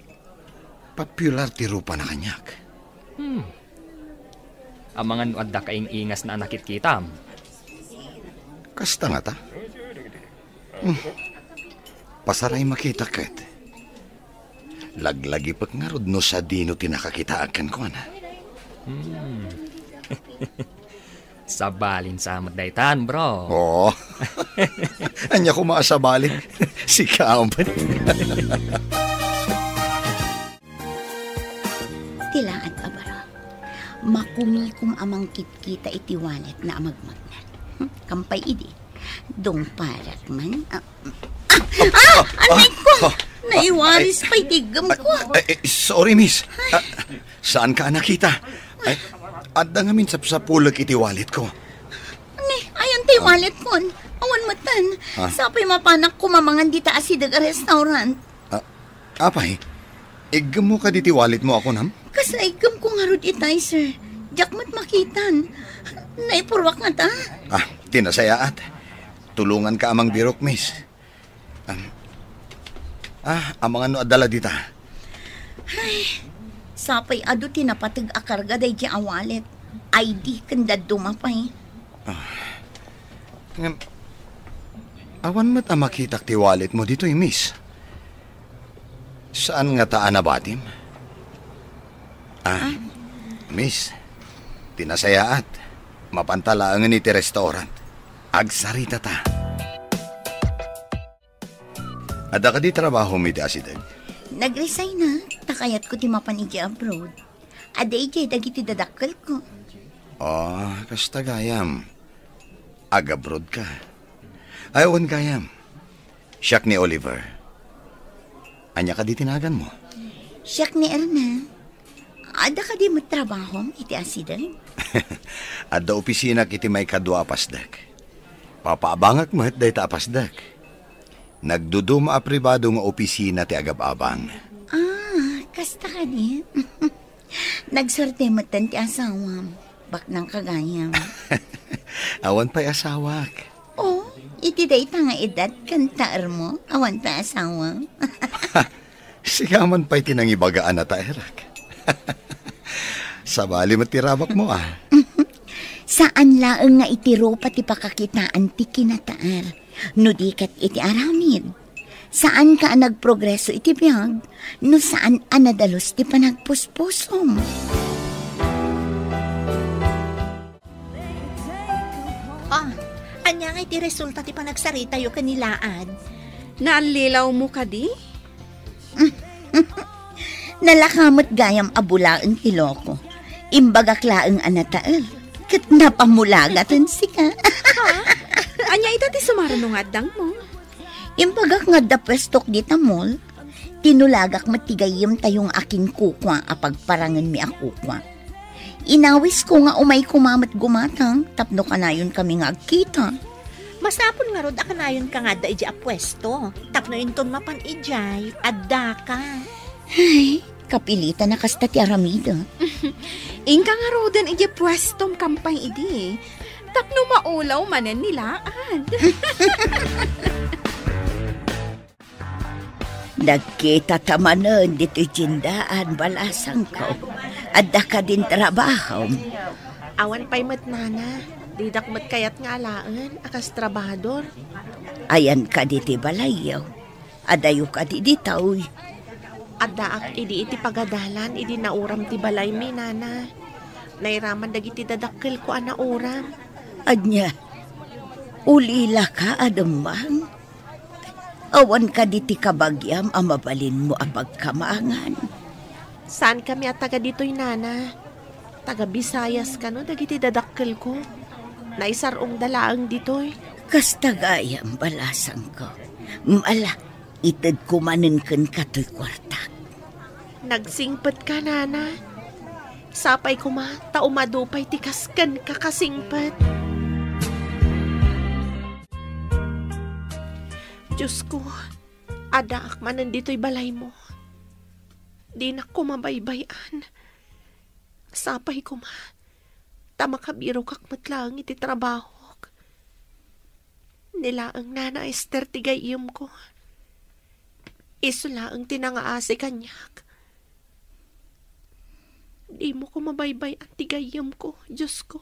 popular ti rupana kaniak. Hmm. Amangan no adda kaing-ingasna a nakitkitam. Kasta ngata? Hmm. Pasaray makita ket. Laglagipek ngarud no sadino ti nakakitaak kenkuana. Hmm. Sabalin sa met daytan, bro. Oo. Ania koma a sabalin? Sika met. Ti laad a baro. Makumikom a mangkitkita iti wallet na a magmagna. Hmm, kampay idi. Dungparak man. Ah, ah, ah, anay ko! Ah, ah, Naiwaris eh, pay ti iggem ko. Ah, eh, eh, sorry, miss. Ah, saan ka a nakita? Ay, adda ngamin sapsapulek iti wallet ko. Ni, ayan ti wallet kon. Awan metten. Ah. Sapay mapanak kumamangan dita asideg a restaurant. Ah, apay, iggemmo kadi ti wallet mo a kunam? Kasla iggemko ngarud itay, sir. Diak met makitan. Naipurruak ngata. Ah, ti nasayaat. Tulonganka a mangbirok, miss. Am, ah, amangan no adda la dita. Ay, sapay adu ti napateg a karga daydi a wallet. I D ken dadduma pay. Ah. Ngem, awan met a makitak ti wallet mo ditoy, miss. Saan ngata a nabatim? Ah, ah, miss, ti nasayaat, mapanta laengen iti restaurant. Agsaritata. Adda kadi trabahom iti asideg? Nag-resignak, ta kayatko ti mapan idiay abroad. Adda idiay dagiti dadakkelko. Ah, kasta gayam. Ag-abroad ka. Ay, wen gayam. Siak ni Oliver. Ania kadi ti naganmo? Siak ni Erna. Adda kadi met trabahom iti asideg? Adda opisinak iti maikadua a pasdek. Papaabangak met dayta a pasdek. Nagduduma a pribado nga opisina ti agab-abang. Ah, kasta kadi? Nagsuerte metten ti asawam. Baknang ka gayam. Awan pay asawak. Oh, iti dayta nga edad ken taermo, awan pay asawam. Sigaman pay ti nangibaga a nataerak. Sabali met ti rabakmo, ah. Saan laeng nga iti rupa ti pakakitaan ti kinataer, no di ket iti aramid. Saanka a nagprogreso iti biag no saan a nadalus ti panagpuspusom. Ah, ania nga iti resulta ti panagsaritayo ken ni Laad? Naallilawmo kadi? Nalaka met gayam a bulaen ti loko. Imbagak laeng a natael, ket napamulaga ken sika. Ha? Ania ita ti sumaruno nga addangmo? Imbagak nga adda puestok dita mall, tinulagak met ti gayyemtayo nga akinkukua a pagparangenmi a kukua. Inawisko nga umay koma met gumatang tapno kanayonkami nga agkita. Sapul ngarud a kanayonka nga adda idiay a puesto. Tapno inton mapan idiay, addaka. Ay, kapilitan a kasta ti aramidek. Inka ngaruden idiay puestom kampay idi. Tapno maulaw manen ni Laad. Nagkitata manen ditoy tiendaan, balasangko. Adda kadin trabahom? Awan pay met, nana. Didak met kayat nga alaen a kas trabahador. Ayan kadi ti balayyo? Adayo kadi ditoy? Addaak idi iti pagadalan idi nauram ti balaymi, nana. Nairaman dagiti dadakkelko a nauram. Ania? Ulilaka a dumteng? Awan kadi ti kabagiam a mabalinmo a pagkamangan? Saankami a taga ditoy, nana. Taga Visayas kano dagiti dadakkelko. Naisar-ongda laeng ditoy. Kasta gayam, balasangko. Ala, itedko manen kenka toy kuartak. Nagsingpetka, nana. Sapay koma ta umadu pay ti kas kenka kasingpet. Diosko, addaak manen ditoy balaymo. Dinak koma baybay-an. Sapay koma ta makabirokak met laeng iti trabahok. Ni laeng Nana Ester ti gayyemko. Isu laeng ti nangaasi kaniak. Dimo koma baybay-an ti gayyemko, Diosko.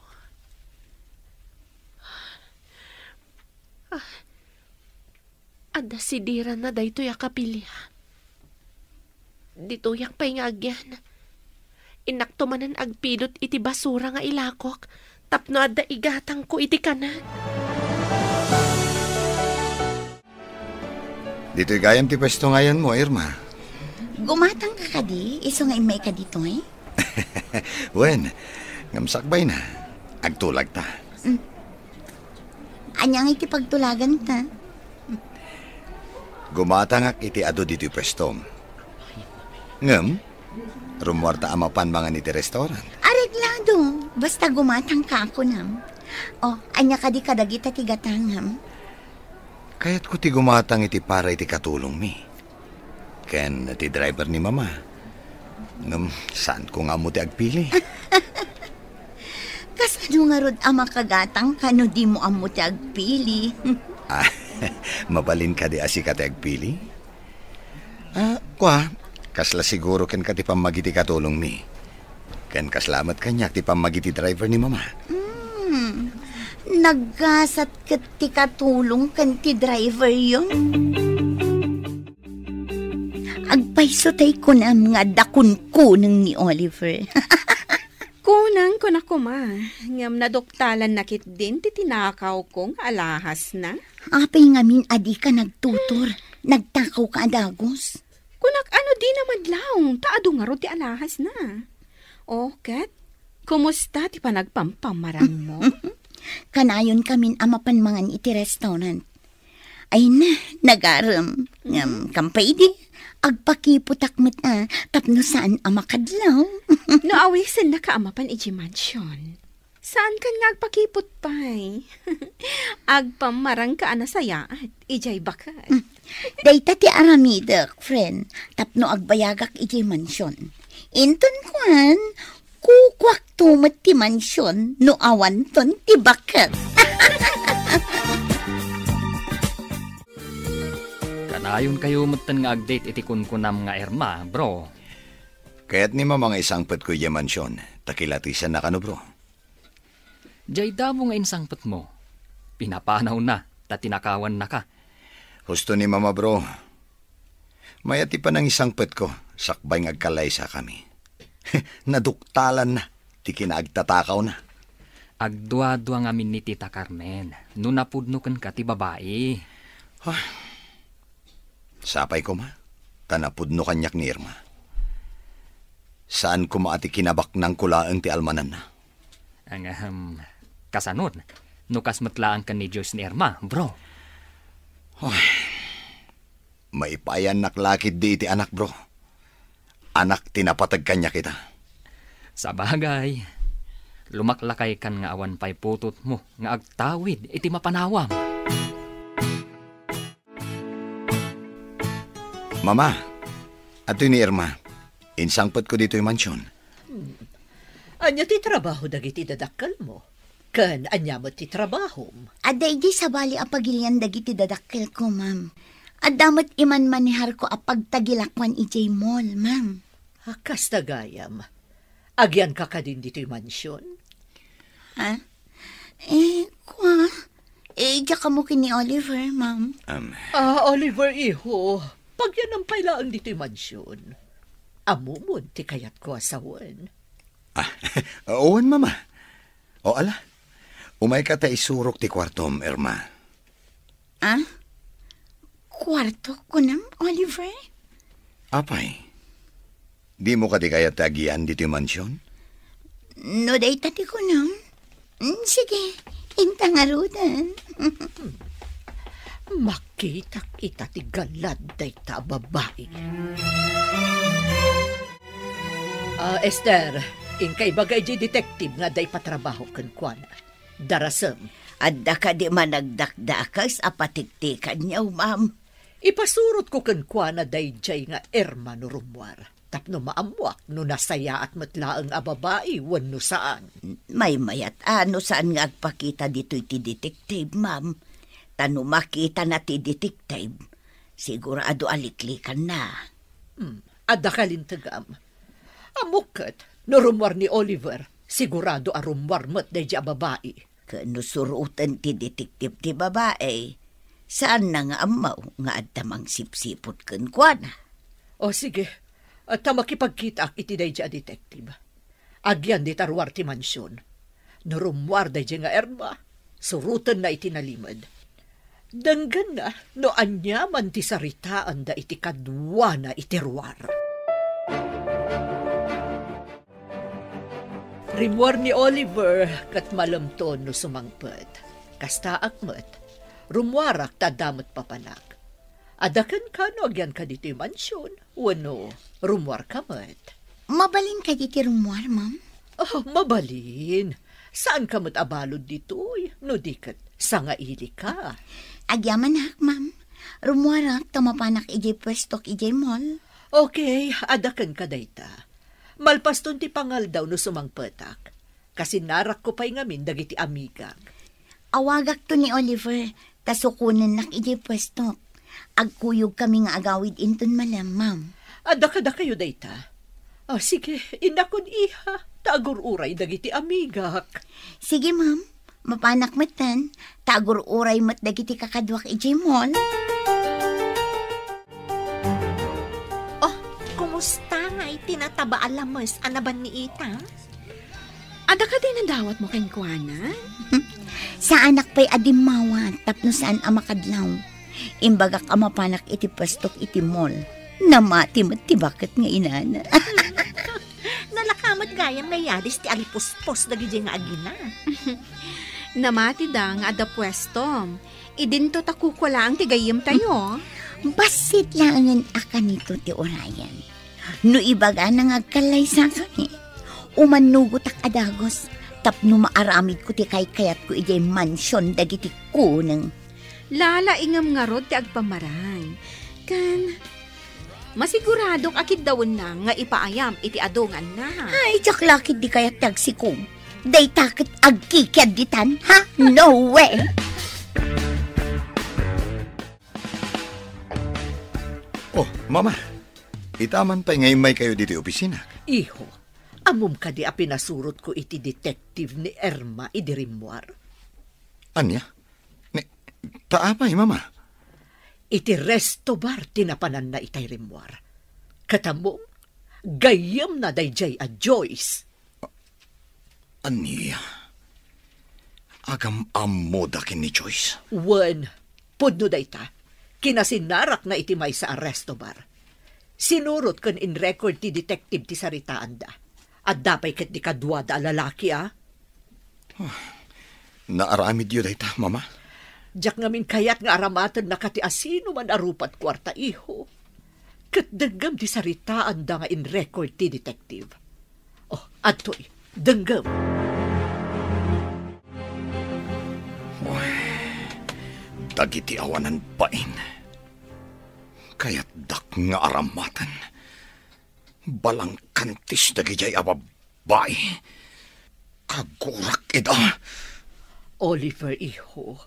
Ah, adda sidiranna daytoy a kapilian. Ditoyak pay nga agyan. Innakto manen agpidot iti basura nga ilakok tapno adda igatangko iti kanen. Ditoy gayam ti puesto nga ayanmo, Irma. Gumatangka kadi, isu nga immayka ditoy? Wen, ngem sakbayna. Agtulagta. Mm. Ania ngay ti pagtulaganta? Gumatangak iti adu ditoy puestom. Ngem, rummuarta a mapan mangan iti restaurant. Areglado, basta gumatangka a kunam. O, ania kadi kadagita ti gatangam? Kayatko ti gumatang iti para iti katulongmi ken ti driver ni Mama. Ngem, saanko nga ammo ti agpili. Kasano ngarud a makagatangka no dimo ammo ti agpili? Ah, mabalin kadi a sika ti agpili? Ah, kua, kasla siguro kenka ti pammagiti katulongmi. Ken kasla met kaniak ti pammagiti driver ni Mama. Hmm, naggasat ket ti katulong ken ti driveryo. Agpayso tay kunam nga adda kunkuneng ni Oliver. Kunang kuna koma, ngem naduktalanna ketdin ti tinakawko nga alahasna. Apay ngamin a dika nagtutor? Nagtakawka a dagus. Kunak, ano, dina madlaw, ta adu ngarud ti alahasna. O, ket, kumusta ti panagpampamarangmo? Kanayon kamin a mapan mangan iti restaurant. Ay na, nagarem. Ngem, kampay idi, agpakiputak met a, tapno saan a makadlaw. No awisennaka a mapan idiay mansion, saankan nga agpakiput pay. Agpammarangka a nasayaat, idiay baket. Mm. Dayta ti aramidek, friend, tapno agbayagak idiay mansion. Inton kuan, kukuakto met ti mansion no awanton ti baket. Kanayonkayo metten nga ag-date iti kunkunam nga Irma, bro. Kayat ni Mama nga isangpetko idiay mansion, ta kilatisanna kano, bro. Diay damo nga insangpetmo, pinapanawna ta tinakawannaka. Husto ni Mama, bro. Mayat ti panangisangpetko sakbay nga agkalaysakami. Naduktalanna ti kinaagtatakawna. Agduadua ngamin ni Tita Carmen no napudno kenka ti babai. Ah, sapay koma, ta napudno kaniak ni Irma. Saan koma a ti kinabaknangko laeng ti almananna. Ang, ahem, kasanon, no kas met laeng ken ni Joyce ni Irma, bro? Ay, maipayannak la ketdi iti anak, bro. Anak ti napateg kaniak ita. Sabagay, lumaklakaykan nga awan pay putotmo nga agtawid iti mapanawam. Mama, adtoy ni Irma. Insangpetko ditoy mansion. Hmm. Ania ti trabaho dagiti dadakkelmo? Ken ania met ti trabahom? Adda idi sabali a pagilian dagiti dadakkelko, ma'am. Adda met imanmaneharko a pagtagilakuan idiay mall, ma'am. Ah, kasta gayam. Agianka kadin ditoy mansion? Ha? Eh, kua, eh, diak ammo ken ni Oliver, ma'am. Um, Ah, Oliver, iho, pagyanam pay laeng ditoy mansion. Ammom ti kayatko a sawen. Ah, wen, Mama. O, ala, umayka ta isurok ti kuartom, Irma. Ah? Kuarto, kunam, Oliver? Apay, dimo kadi kayat ti agian ditoy mansion? No dayta ti kunam, mm, sige, inta ngaruden. Makitak ita ti galad dayta a babai. Ah, Esther, inka ibaga idiay detective nga adda ipatrabaho kenkuana. Darasem. Adda kadi managdakdakes a patiktikanyo, ma'am? Ipasurotko kenkuana daydiay nga Irma no rummuar, tapno maammuak no nasayaat met laeng a babai wenno saan. Maymayat a no saan nga agpakita ditoy ti detective, ma'am. Ta no makitana ti detective, sigurado a liklikanna. Hmm, adda kalintegam. Ammok ket, no rummuar ni Oliver, sigurado a rummuar met daydiay a babai. Ken no suroten ti detective ti babai, saanna nga ammo nga adda mangsipsiput kenkuana. O, sige. Ta makipagkitaak iti daydiay a detective. Agian dita ruar ti mansion. No rummuar daydiay nga Irma, surotenna iti nalimed. Denggenna no aniaman ti saritaanda iti kaduana iti ruar. Rimmuar ni Oliver ket malemto no sumangpet. Kastaak met, rummuarak ta adda met papanak. Adda kenka no agianka ditoy mansion wenno rummuarka met? Mabalin kadi ti rummuar, ma'am? Oh, mabalin. Saanka met a balud ditoy, no di ket sangailika. Agyamanak, ma'am. Rummuarak ta mapanak idiay puestok idiay mall. Okay, adda kenka dayta. Malpaston ti pangaldaw no sumangpetak. Kasinnarakko pay ngamin dagiti amigak. Awagakto ni Oliver, ta sukonennak idiay puestok. Agkuyogkami nga agawid inton malem, ma'am. Adda kadakayo dayta? Ah, sige, innakon, iha, ta agur-uray dagiti amigak. Sige, ma'am. Mapanak metten, ta agur-uray met dagiti kakaduak idiay mall. Oh, kumusta nga iti nataba a lames a nabanniitam? Adda kadi nadawatmo kenkuana? Saanak pay a dimmawat tapno saan a makadlaw. Imbagak a mapanak iti puestok iti mall. Namati met ti baket nga inana. Nalaka met gayam nga yadis ti alipuspos dagiti nga agina. Namatida nga adda puestom. Idinto ta kukua laeng ti gayyemtayo. Bassit laengen a kanito ti urayen. No ibagana nga agkallaysakami, umannugotak a dagus tapno maaramidko ti kaykayatko idiay mansion dagiti kuneng. Lalaingem ngarud ti agpamarang. Ken masiguradok a kiddawenna nga ipaayam iti adu nga annak. Ay, diak la ketdi kayat ti agsikom. Dayta ket agkikiadditan, ha? No way! Oh, Mama, ita man pay nga immaykayo ditoy opisina. Iho, ammom kadi a pinasurotko iti detective ni Irma idi rimmuar? Ania? Ni, ta apay, Mama? Iti resto bar ti napananna itay rimmuar. Ket ammom, gayyemna daydiay a Joyce. Ania? Agam-ammoda ken ni Joyce? Wen, pudno dayta. Kinasinnarakna iti maysa a resto bar. Sinurot ken in-record ti detective ti saritaanda. Adda pay ketdi kaduada a lalaki, a? Ah, naaramidyo dayta, Mama? Diak ngamin kayat nga aramatennaka ti asinoman a rupat kuarta, iho. Ket denggem ti saritaanda nga in-record ti detective. Oh, adtoy, denggem. Uy, dagiti awanan bain. Kayatdak nga aramaten. Balangkantis dagidiay a babbai. Kagurak ida. Oliver, iho,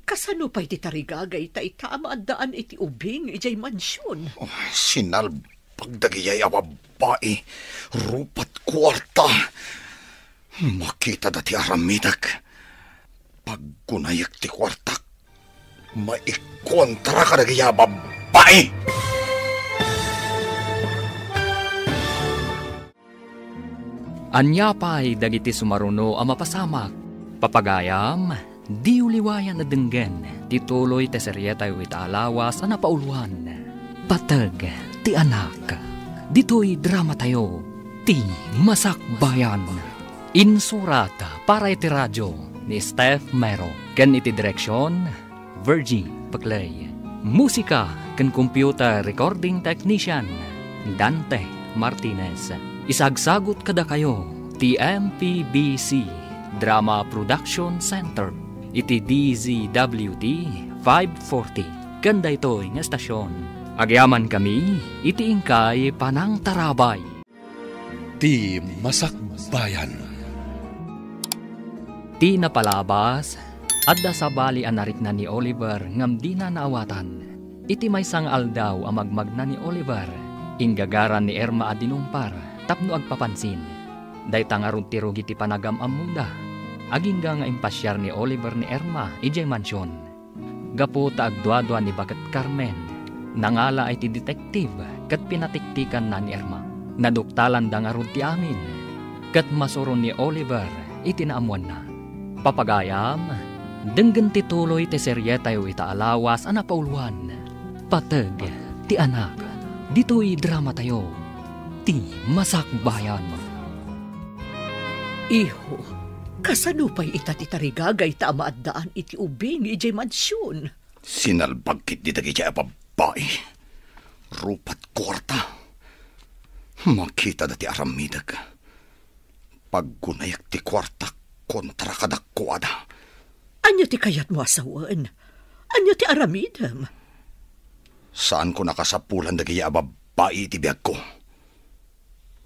kasano pay ti tarigagay ta ita a maaddaan iti ubing idiay mansion? Oh, sinalbag dagidiay a babbai. Rupat kuarta. Makitada ti aramidek. Paggunayek ti kuartak. Maikontra kadagiti a babbai! Ania pay dagiti sumaruno a mapasamak? Papagayam, diyo liwayan a denggen ti tuloy ti serietayo ita a lawas a napauluan, Pateg ti Anak. Ditoy dramatayo, Ti Masakbayan. Insurat para iti radio ni Steph Mero ken iti direksion, Virgie Peclay. Musika ken computer recording technician, Dante Martinez. Isagsagut kadakayo ti M P B C Drama Production Center iti D Z W T five forty. Ken daytoy nga estasion, agyamankami iti inkay panangtarabay. Ti Masakbayan. Ti napalabas, adda sabali a narikna ni Oliver ngem dina naawatan. Iti maysa nga aldaw a magmagna ni Oliver, inggagaran ni Irma a dinumpar tapno agpapansin. Dayta ngarud ti rugi ti panagam-ammoda. Agingga nga impasiar ni Oliver ni Irma idiay mansion. Gapu ta agduadua ni baket Carmen, nangala iti detective ket pinatiktikanna ni Irma. Naduktalanda ngarud ti amin, ket masuron ni Oliver iti naammoanna. Papagayam, denggen ti tuloy ti serietayo ita a lawas a napauluan, Pateg ti Anak. Ditoy dramatayo, Ti Masakbayan. Iho, kasano pay ita ti tarigagayta a maaddaan iti ubing idiay mansion? Sinalbag ketdi dagidiay a babbai. Rupat kuarta. Makitada ti aramidek. Paggunayek ti kuartak kontra kadakuada. Ania ti kayatmo a sawen? Ania ti aramidem? Saanko a kasapulan dagidiay a babbai iti biagko.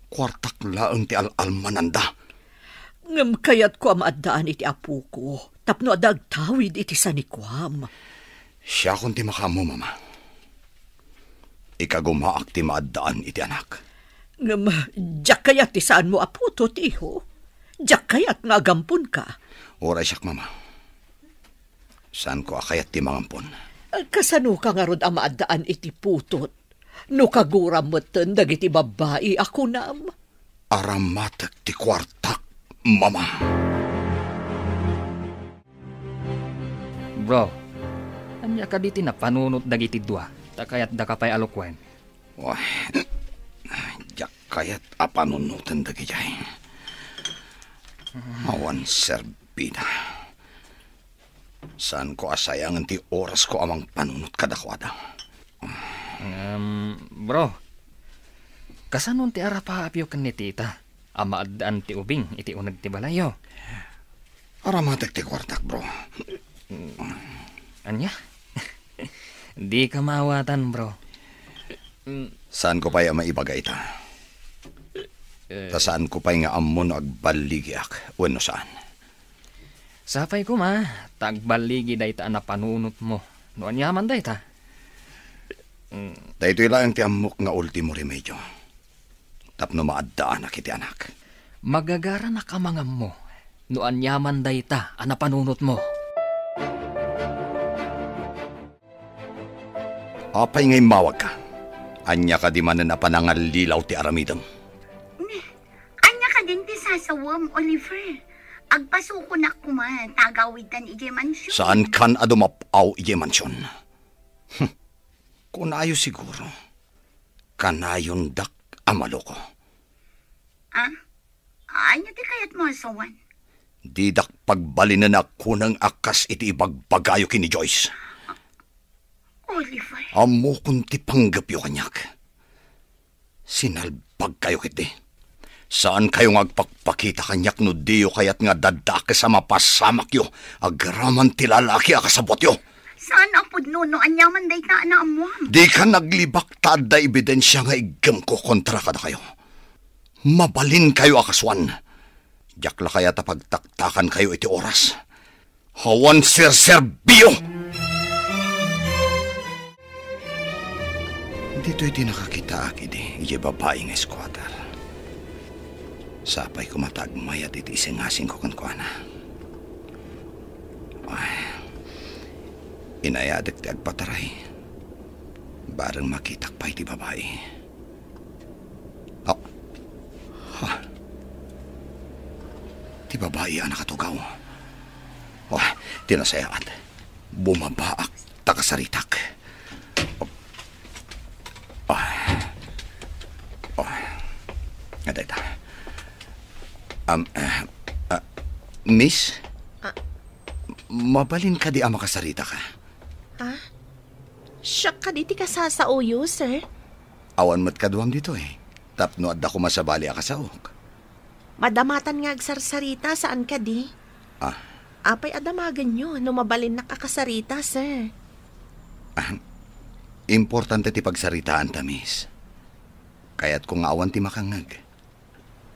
Kuartak laeng ti al-almananda. Ngem kayatko a maaddaan iti apoko tapno adda agtawid iti sanikuam. Siakon ti makaammo, Mama. Ikagumaak ti maaddaan iti anak. Ngem, diak kayat ti saanmo a putot, iho. Diak kayat nga agamponka. Uray siak, Mama. Saanko a kayat ti mangampon. Kasanoka ngarud a maaddaan iti putot? No kaguram metten dagiti babbai a kunam. Aramatek ti kuartak, Mama. Bro, ania kadi ti napanunot dagiti dua? Ta kayatdaka pay a lukuen. Wah, diak kayat a panunoten dagidiay. Awan serbida. Saanko a sayangen ti orasko a mangpanunot kadakuada. Ngem, bro, kasano ti arapaapyo ken ni tita a maaddaan ti ubing iti uneg ti balayyo? Aramatek ti kuartak, bro. Ania? Dika maawatan, bro. Saanko pay a maibaga ita. Eh. Ta saanko pay nga ammo no agballigiak wenno saan. Sapay koma, ta agballigi dayta a napanunotmo. No aniaman dayta? Mm. Daytoy laeng ti ammok nga ultimo remedio tapno maaddaanak iti anak. Magagaranak a mangammo no aniaman dayta a napanunotmo. Apay nga immawagka? Ania kadi manen a panangallilaw ti aramidem? Ni, ania kadin ti sasawem, Oliver? Agpasukonak koma ta agawidkan idiay mansion. Saankan a dumap-aw idiay mansion? Hmm. Kunayo siguro, kanayondak a maloko. Ah? Ania ti kayatmo a sawen? Didak pagbalinen a kuneng a kas iti ibagbagayo ken ni Joyce. Oliver. Ammokon ti panggepyo kaniak. Sinalbagkayo ketdi. Saankayo nga agpakpakita kaniak no diyo kayat nga daddakes a mapasamakyo agraman ti lalaki a kasabbuatyo. Saan a pudno no ania man dayta a naammoam. Dika naglibak ta adda ebidensia nga iggemko kontra kadakayo. Mabalinkayo a kasuan. Diak la kayat a pagtaktakankayo iti oras. Awan serserbio! Ditoy ti nakakitaak idi, idiay babai nga squatter. Sapay koma ta agmayat iti isingasingko kenkuana. Ay, inayadek ti agpataray. Bareng makitak pay ti babai. Oh. Ha. Ti babai a nakatugaw. Oh, ti nasayaat. Bumabaak ta kasaritak. Oh. Oh. Adayta. Um, eh, ah, miss? Ah. Mabalin kadi a makasaritaka? Ha? Siak kadi ti kasasaoyo, sir? Awan met kaduam ditoy, tapno adda koma sabali a kasaok. Madamatan nga agsarsarita, saan kadi? Ah. Apay a damagenyo no mabalinnak a kasarita, sir? Ah, importante ti pagsaritaanta, miss. Kayatko nga awan ti makangngeg.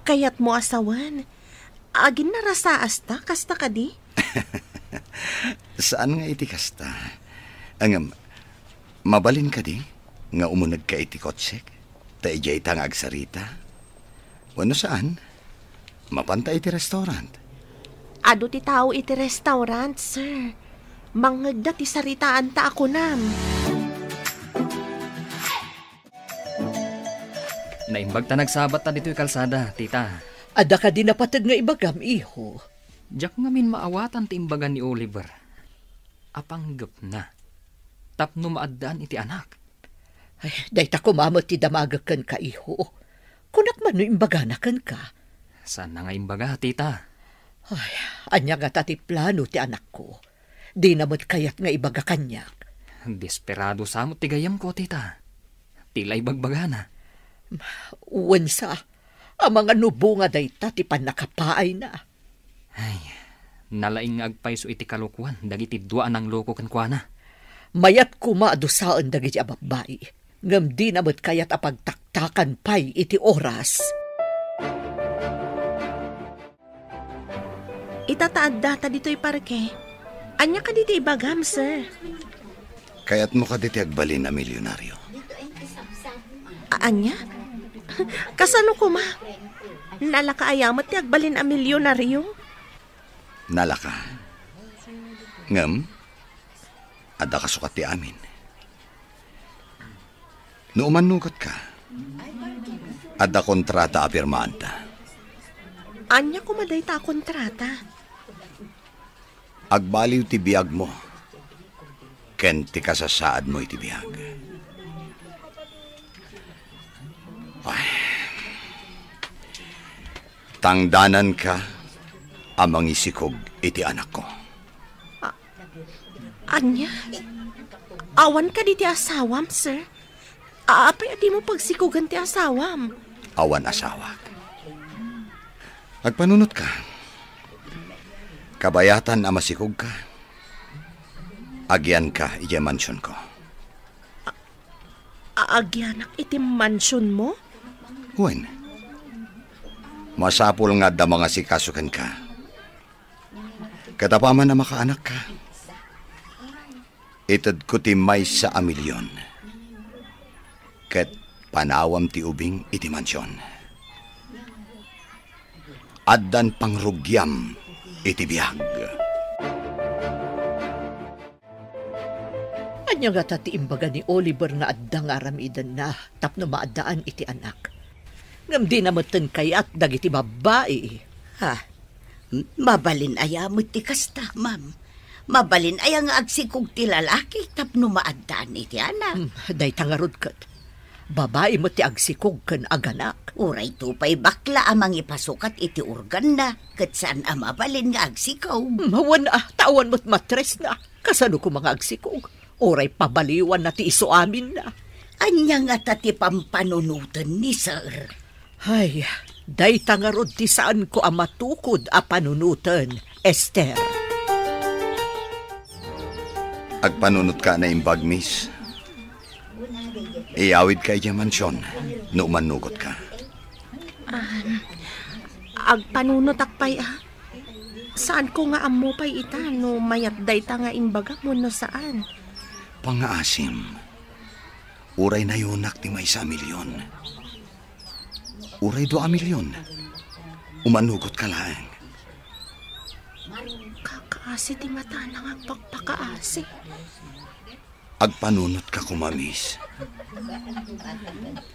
Kayatmo a sawen? Aginnarasaasta, kasta kadi? Saan nga iti kasta. Ngem, mabalin kadi nga umunegka iti kotsek? Ta idiayta nga agsarita? Wenno saan? Mapanta iti restaurant? Adu ti tao iti restaurant, sir. Mangngegda ti saritaanta a kunam. Naimbag ta nagsabatta ditoy kalsada, tita. Adda kadi napateg nga ibagam, iho? Diak ngamin maawatan ti imbaga ni Oliver a panggepna tapno maaddaan iti anak. Ay, dayta koma met ti damagek kenka, iho. Kunak man no imbagana kenka. Saanna nga imbaga, tita. Ay, ania ngata ti plano ti anakko? Dina met kayat nga ibaga kaniak. Desperado sa met ti gayyemko, tita. Ti la ibagbagana. Wen sa, amangan no bunga dayta ti pannakapaayna. Ay, nalaing nga agpayso iti kalokoan dagiti dua a nangloko kenkuana. Mayat koma a dusaen dagiti a babbai, ngem dina met kayat a pagtaktakan pay iti oras. Ita ta addata ditoy parke. Ania kadi ti ibagam, sir? Kayatmo kadi ti agbalin a milyonario? A-, ania? Kasano koma? Nalaka aya met ti agbalin a milyonario? Nalaka. Ngem, adda kasukat ti amin. No umannugetka, adda kontrata a pirmaanta. Ania koma dayta a kontrata? Agbaliw ti biagmo ken ti kasasaadmo iti biag. Ay. Tangdananka a mangisikog iti anakko. A-, ania? Awan kadi ti asawam, sir? A-, apay a dimo pagsikogen ti asawam? Awan asawak. Agpanunotka. Kabayatan a masikogka, agianka idiay mansionko. A-, agianak iti mansionmo? Wen, masapul nga adda mangasikaso kenka. Ket apaman a makaanakka, itedko ti maysa a milion ket panawam ti ubing iti mansion. Addan pangrugiam iti biag. Ania ngata ti imbaga ni Oliver nga adda nga aramidenna tapno maaddaan iti anak? Ngem dina metten kayat dagiti babbai. Ha? M-, mabalin aya met ti kasta, ma'am? Mabalin aya nga agsikog ti lalaki tapno maaddaan iti anak? Hmm, dayta ngarud ket. Babai met ti agsikog ken aganak. Uray to pay bakla a mangipasukat iti organna, ket saan a mabalin nga agsikog. Hmm, wen a, ta awan met matresna. Kasano koma nga agsikog? Uray pabaliwanna ti isu aminna. Ania ngata ti pampanunoten ni sir? Ay, dayta ngarud ti saanko a matukod a panunoten, Esther. Agpanunotka a naimbag, miss. Iyawidka idiay mansion no umannugotka. Ah, agpanunotak pay, ah. Saanko nga ammo pay ita no mayat dayta nga imbagam wenno saan. Pangngaasim, uray nayonak ti maysa a milyon. Uray dua a milyon. Umannugotka laeng. Kakaasi ti matana nga agpakpakaasi. Agpanunotka koma, miss.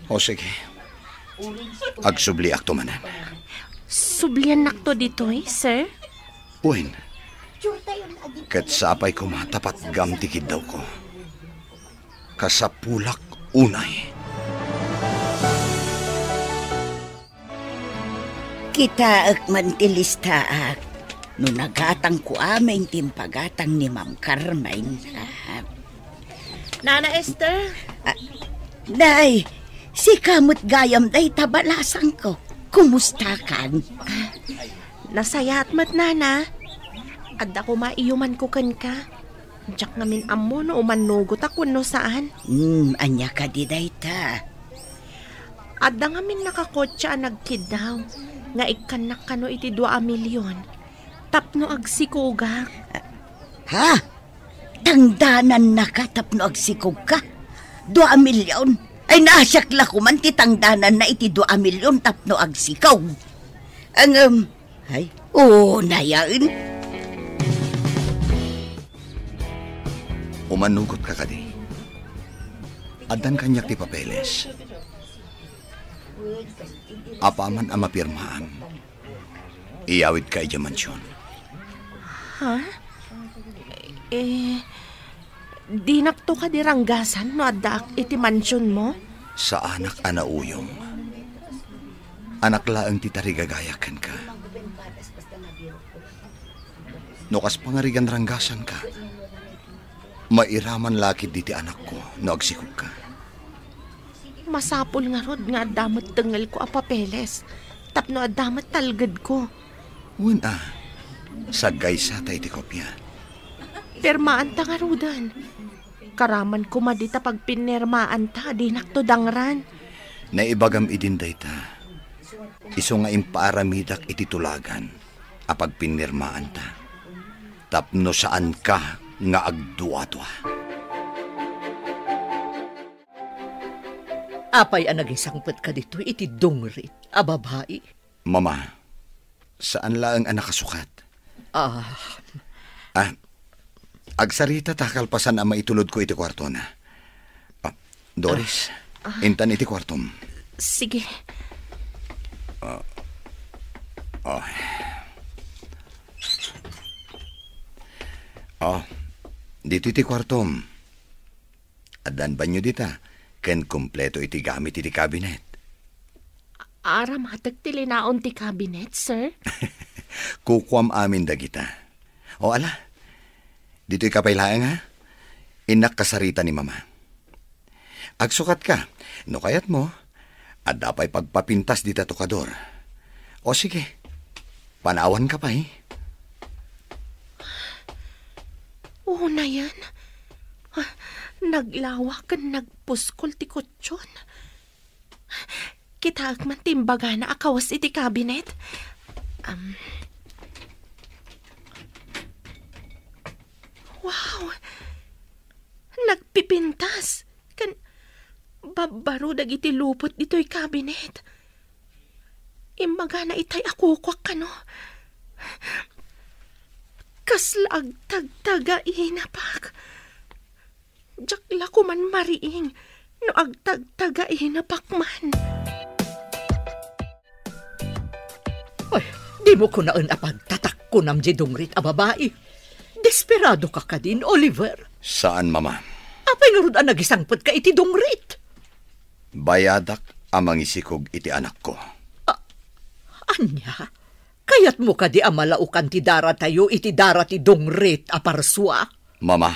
O sige. Agsubliakto manen. Subliannakto ditoy, sir? Wen. Ket sapay koma ta patgam ti kiddawko. Kasapulak unay. Kitaek man ti listaak no nagatangko amin ti impagatang ni Ma'am Carmen. Ah. Nana Esther? Ah, Nay, sika met gayam dayta balasangko. Kumustakan? Nasayaat met, Nana. Adda koma iyumanko kenka. Diak ngamin ammo no umannugotak wenno saan. Hmm, ania kadi dayta? Adda ngamin nakakotse a nagkiddaw nga ikkannak kano iti dua a milyon tapno agsikogak. Ha? Tangdanannaka tapno agsikogka? Dua a milyon? Ay, naasiak la koman ti tangdananna iti dua a milyon tapno agsikog. Ngem, ay, unayen. Umannugotka kadi? Addan kaniak ti papeles. Apaman a mapirmaam, iyawidka idiay mansion. Ha? Eh, dinakto kadi ranggasan no addaak iti mansionmo? Saanak a nauyong. Anak laeng ti tarigagayak kenka. No kas pangarigan ranggasanka, mairaman la ketdi ti anakko no agsikogka. Masapul ngarud nga adda met tengngelko a papeles tapno adda met talgedko. Wen a, saggaysata iti kopia. Pirmaanta ngaruden. Karaman koma dita pagpinirmaanta, dinakto dangran. Naibagam idin dayta. Isu nga impaaramidak iti tulagan a pagpinirmaanta tapno saanka nga agduadua. Apay a nagisangpetka ditoy iti dungrit a babai? Mama, saan laeng a nakasukat. Ah. Ah, agsaritata kalpasan a maitulodko iti kuartona. Ah, Doris, Ah, ah. intan iti kuartom. Sige. Ah, ah. Ah, ditoy ti kuartom. Addan banyo dita, ken kompleto iti gamit iti kabinet. Aramatek ti linaon ti kabinet, sir? Kukuam amin dagita. O ala, ditoy ka pay laeng, ha? Innak kasarita ni Mama. Agsukat ka, no kayat mo, adda pay pagpapintas dita tokador. O sige, panawan ka pay. Unayen, ah, naglawa ken nagpuskol ti kutson. Kitaek man ti imbagana a kawes iti kabinet. Am. Wow! Nagpipintas ken babbaro dagiti lupot ditoy kabinet. Imbagana itay a kukuak kano. Kasla agtagtagainapak. Diak la koman mariing no agtagtagainapak man. Ay, dimo kunaen a pagtatakkonam diay dungrit a babai. Desperado ka kadin, Oliver? Saan, Mama. Apay ngarud a nagisangpetka iti dungrit? Bayadak a mangisikog iti anakko. A-, ania? Kayatmo kadi a malaokan ti daratayo iti dara ti dungrit a parsua? Mama.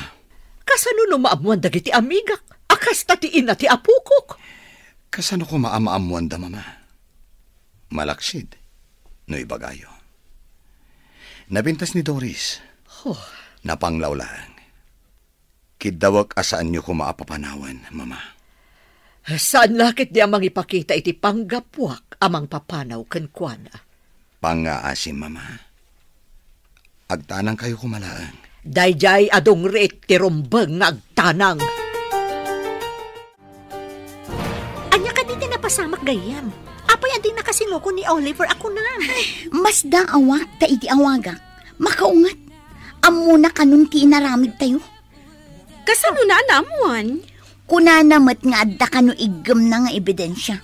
Kasano no maammuan dagiti amigak a kasta ti ina ti apokok? Kasano koma a maammuanda, Mama? Malaksid, no ibagayo. Napintas ni Doris. Oh. Napanglaw laeng. Kiddawek a saanyo koma a papanawen, Mama. Saan la ketdi a mangipakita iti panggapuak a mangpapanaw kenkuana. Pangngaasim, Mama. Agtanangkayo koma laeng. Daydiay a dungrit ti rumbeng nga agtanang. Ania kadi ti napasamak gayyem? Apay a di nakasinoko ni Oliver a kunam? Ay, masdaawak ta iti awagak, makaunget. Ammona kanon ti inaramidtayo. Kasano na, Namuan? Kunana met nga adda kano iggemna nga ebidensia.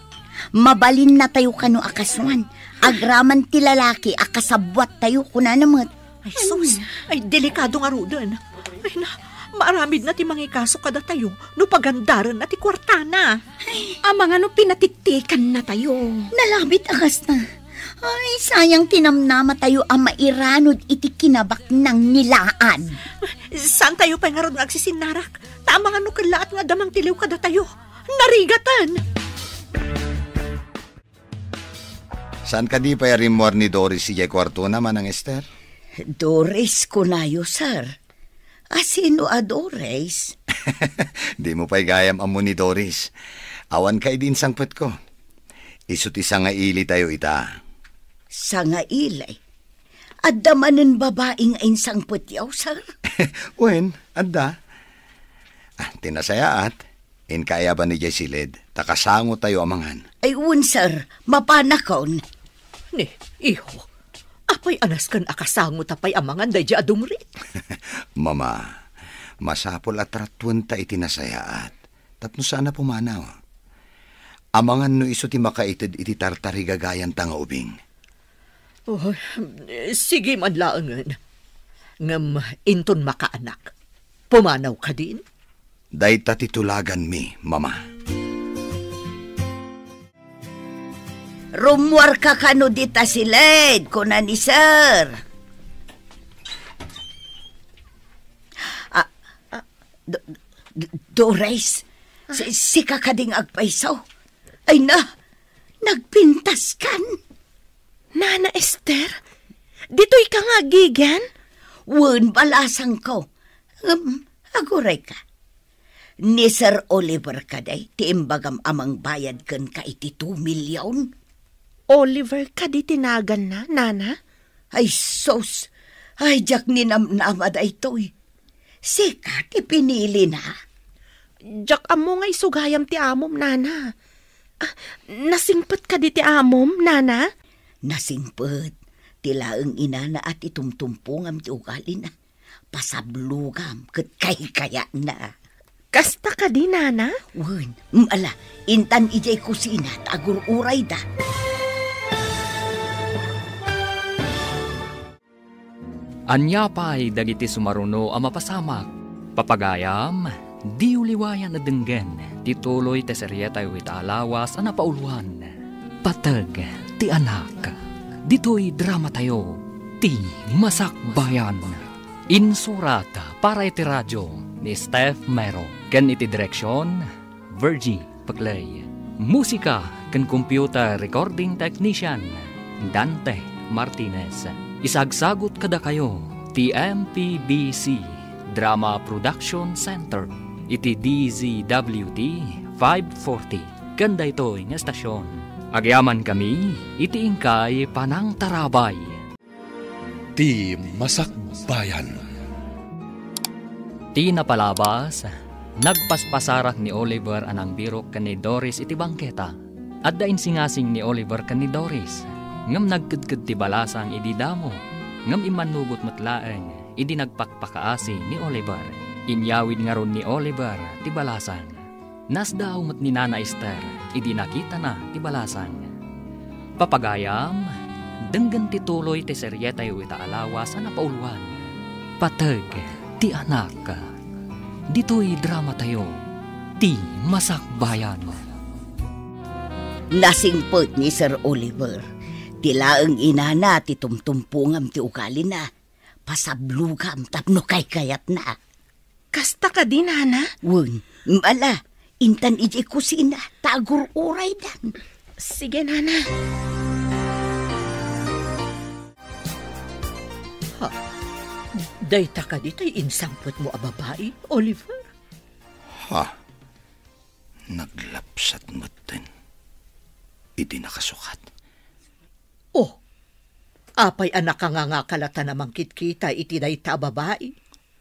Mabalinnatayo kano a kasuan, agraman ti lalaki a kasabuattayo, kunana met. Ay, sus! Ay, delikado ngaruden. Ay, na, maaramidna ti mangikaso kadatayo no pagandarenna ti kuartana. Amangan no pinatiktiekanna tayo. Nalabit a kasta. Ay, sayang ti namnamatayo a mairanod iti kinabaknang ni Laad. Saantayo pay ngarud nga agsisinnarak. Ta amangan no kellaat nga adda mangtiliw kadatayo. Narigaten! Saan kadi pay a rimmuar ni Doris idiay kuartona, Manang Ester? Doris, kunayo, sir. A, sino a Doris? Dimo pay gayam ammo ni Doris. Awanka idi insangpetko. Isu ti sangailitayo ita. Sangaili? Adda manen babai nga insangpetyo, sir? Wen, adda. Ah, ti nasayaat, inka aya ban idiay siled, ta kasangotayo a mangan. Ay, wen, sir. Mapanakon. Ni, iho, apay a nasken a kasangota pay a mangan daydiay a dungrit? Mama, masapul a tratuenta iti nasayaat tapno saan a pumanaw. Amangan no isu ti makaited iti tartarigagayanta nga ubing. Oh, sige man laengen. Ngem inton makaanak, pumanaw kadin? Dayta ti tulaganmi, Mama. Rummuarka kano dita siled, kuna ni Sir. Ah, ah, Do-, Do-, Doris, si-, sika kadi nga agpayso? Ay na, nagpintaskan. Nana Ester, ditoy ka nga agigan? Wen, balasangko. Ngem, agurayka. Ni Sir Oliver kadi ti imbagam a mangbayad kenka iti two million? Oliver kadi ti naganna, Nana? Ay, sus! Ay, diak ninamnama daytoy. Sika ti pinilina? Diak ammo nga isu gayam ti amom, Nana. Ah, nasingpet kadi ti amom, Nana? Nasingpet. Ti laeng inana a ti tumtumpongam ti ugalina. Pasablogam ket kaykayatna. Kasta kadi, Nana? Wen, mm, ala, intan idiay kusina ta agur-urayda. Ania pay dagiti sumaruno a mapasamak? Papagayam, diyo liwayan a denggen ti tuloy ti serietayo ita a lawas a napauluan, Pateg ti Anak. Ditoy dramatayo, Ti Masakbayan. Insurat para iti radio ni Steph Mero ken iti direksion, Virgie Peclay. Musika ken computer recording technician, Dante Martinez. Isagsagut kadakayo ti M P B C Drama Production Center iti D Z W T five forty ken daytoy nga estasion. Agyamankami iti inkay panangtarabay. Ti Masakbayan. Ti napalabas, nagpaspasarak ni Oliver a nangbirok ken ni Doris iti bangketa. Adda insingasing ni Oliver ken ni Doris, ngem nagkedked ti balasang idi damo, ngem immannugot met laeng idi nagpakpakaasi ni Oliver. Inyawid ngarud ni Oliver ti balasang. Nasdaaw met ni Nana Ester idi nakitana ti balasang. Papagayam, denggen ti tuloy ti serietayo ita a lawas a napauluan, Pateg ti Anak. Ditoy dramatayo, Ti Masakbayan. Nasingpet ni Sir Oliver. Ti laeng inana ti tumtumpongam ti ugalina. Pasablogam tapno kaykayatna. Kasta kadi, Nana? Wen, ala, intan idiay kusina, ta agur-uraydan. Sige, Nana. Ha? Dayta kadi tay insangpetmo a babai, Oliver? Ha? Naglapsat metten idi nakasukat. Oh, apay a nakangangaka latan a mangkitkita iti dayta a babai?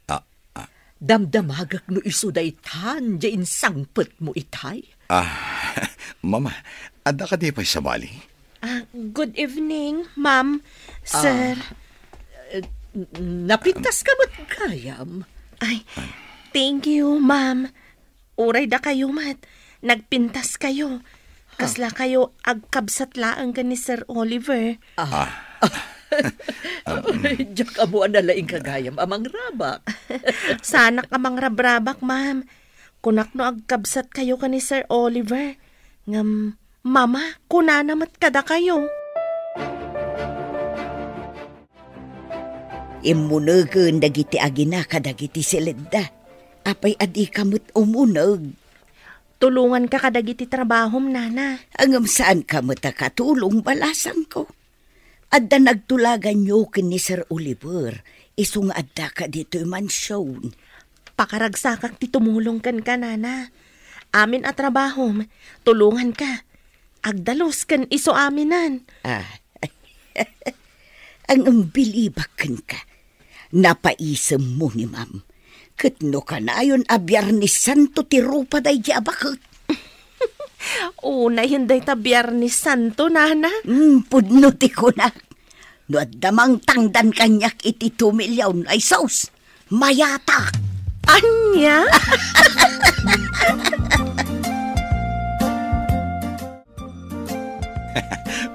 Ah, ah. Damdamagek no isu daytan diay insangpetmo itay. Ah, Mama, adda kadi pay sabali? Ah, good evening, ma'am, sir. Ah, eh, n-, napintaska met gayam. Ay, thank you, ma'am. Uray dakayo met, nagpintaskayo. Ha? Kaslakayo agkabsat laeng ken ni Sir Oliver. Ah. Ah. Ay, diak ammo a nalaingka gayam a mangrabak. Saanak a mangrabrabak, ma'am. Kunak no agkabsatkayo ken ni Sir Oliver. Ngem, Mama, kunana met kadakayo. Immunegen dagiti agina kadagiti siledda. Apay a dika met umuneg? Tulonganka kadagiti trabahom, nana. Ngem saanka met a katulong, balasangko. Adda nagtulaganyo ken ni Sir Oliver, isu nga addaka ditoy mansion. Pakaragsakak ti tumulong kenka, nana. Amin a trabahom, tulonganka. Agdalus ken isu aminen. Ah. Ang bilibak kenka. Napaisemmo ni Ma'am. Ket no kanayon a Biyernes Santo ti rupa daydi a baket. Unayen dayta Biyernes Santo, nana. Hmm, pudno ti kunak. No adda mangtangdan kaniak iti two million, ay sus, mayatak. Ania?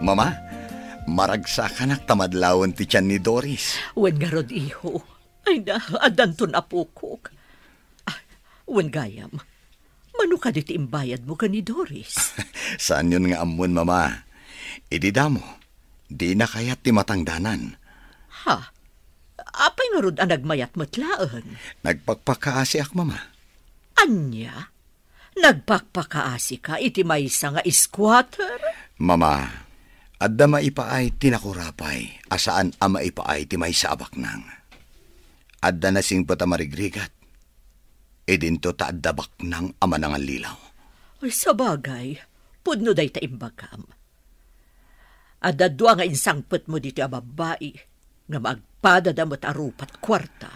Mama, maragsakanak ta madlawen ti tian ni Doris. Wen ngarud, iho. Ay na, addanton apokok. Ah, wen gayam, mano kadi ti imbayadmo ken ni Doris? Saanyon nga ammon, Mama. Idi damo, dina kayat ti matangdanan. Ha? Apay ngarud a nagmayat met laeng? Nagpakpakaasiak, Mama. Ania? Nagpakpakaasika iti maysa nga squatter? Mama, adda maipaay ti nakurapay a saan a maipaay ti maysa a baknang. Adda nasingpet a marigrigat. Idinto ta adda baknang a manangallilaw. Ay, sabagay, pudno dayta imbagam. Adda dua nga insangpetmo ditoy a babbai, ngem agpadada met a rupat kuarta.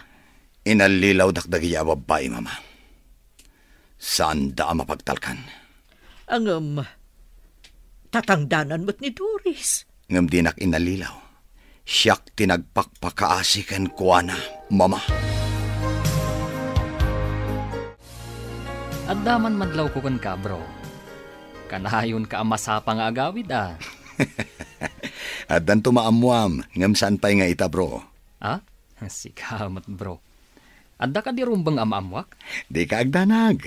Inallilawdak dagiti a babbai, Mama. Saanda a mapagtalkan. Ngem, tatangdanan met ni Doris. Ngem dinak inallilaw. Siak ti nagpakpakaasi kenkuana, Mama. Adda man madlawko kenka, bro. Kanayonka a masapa nga agawid, a. Addanto maammoam, ngem saan pay nga ita, bro. A? Sika met, bro. Adda kadi rumbeng a maammoak? Dika agdanag.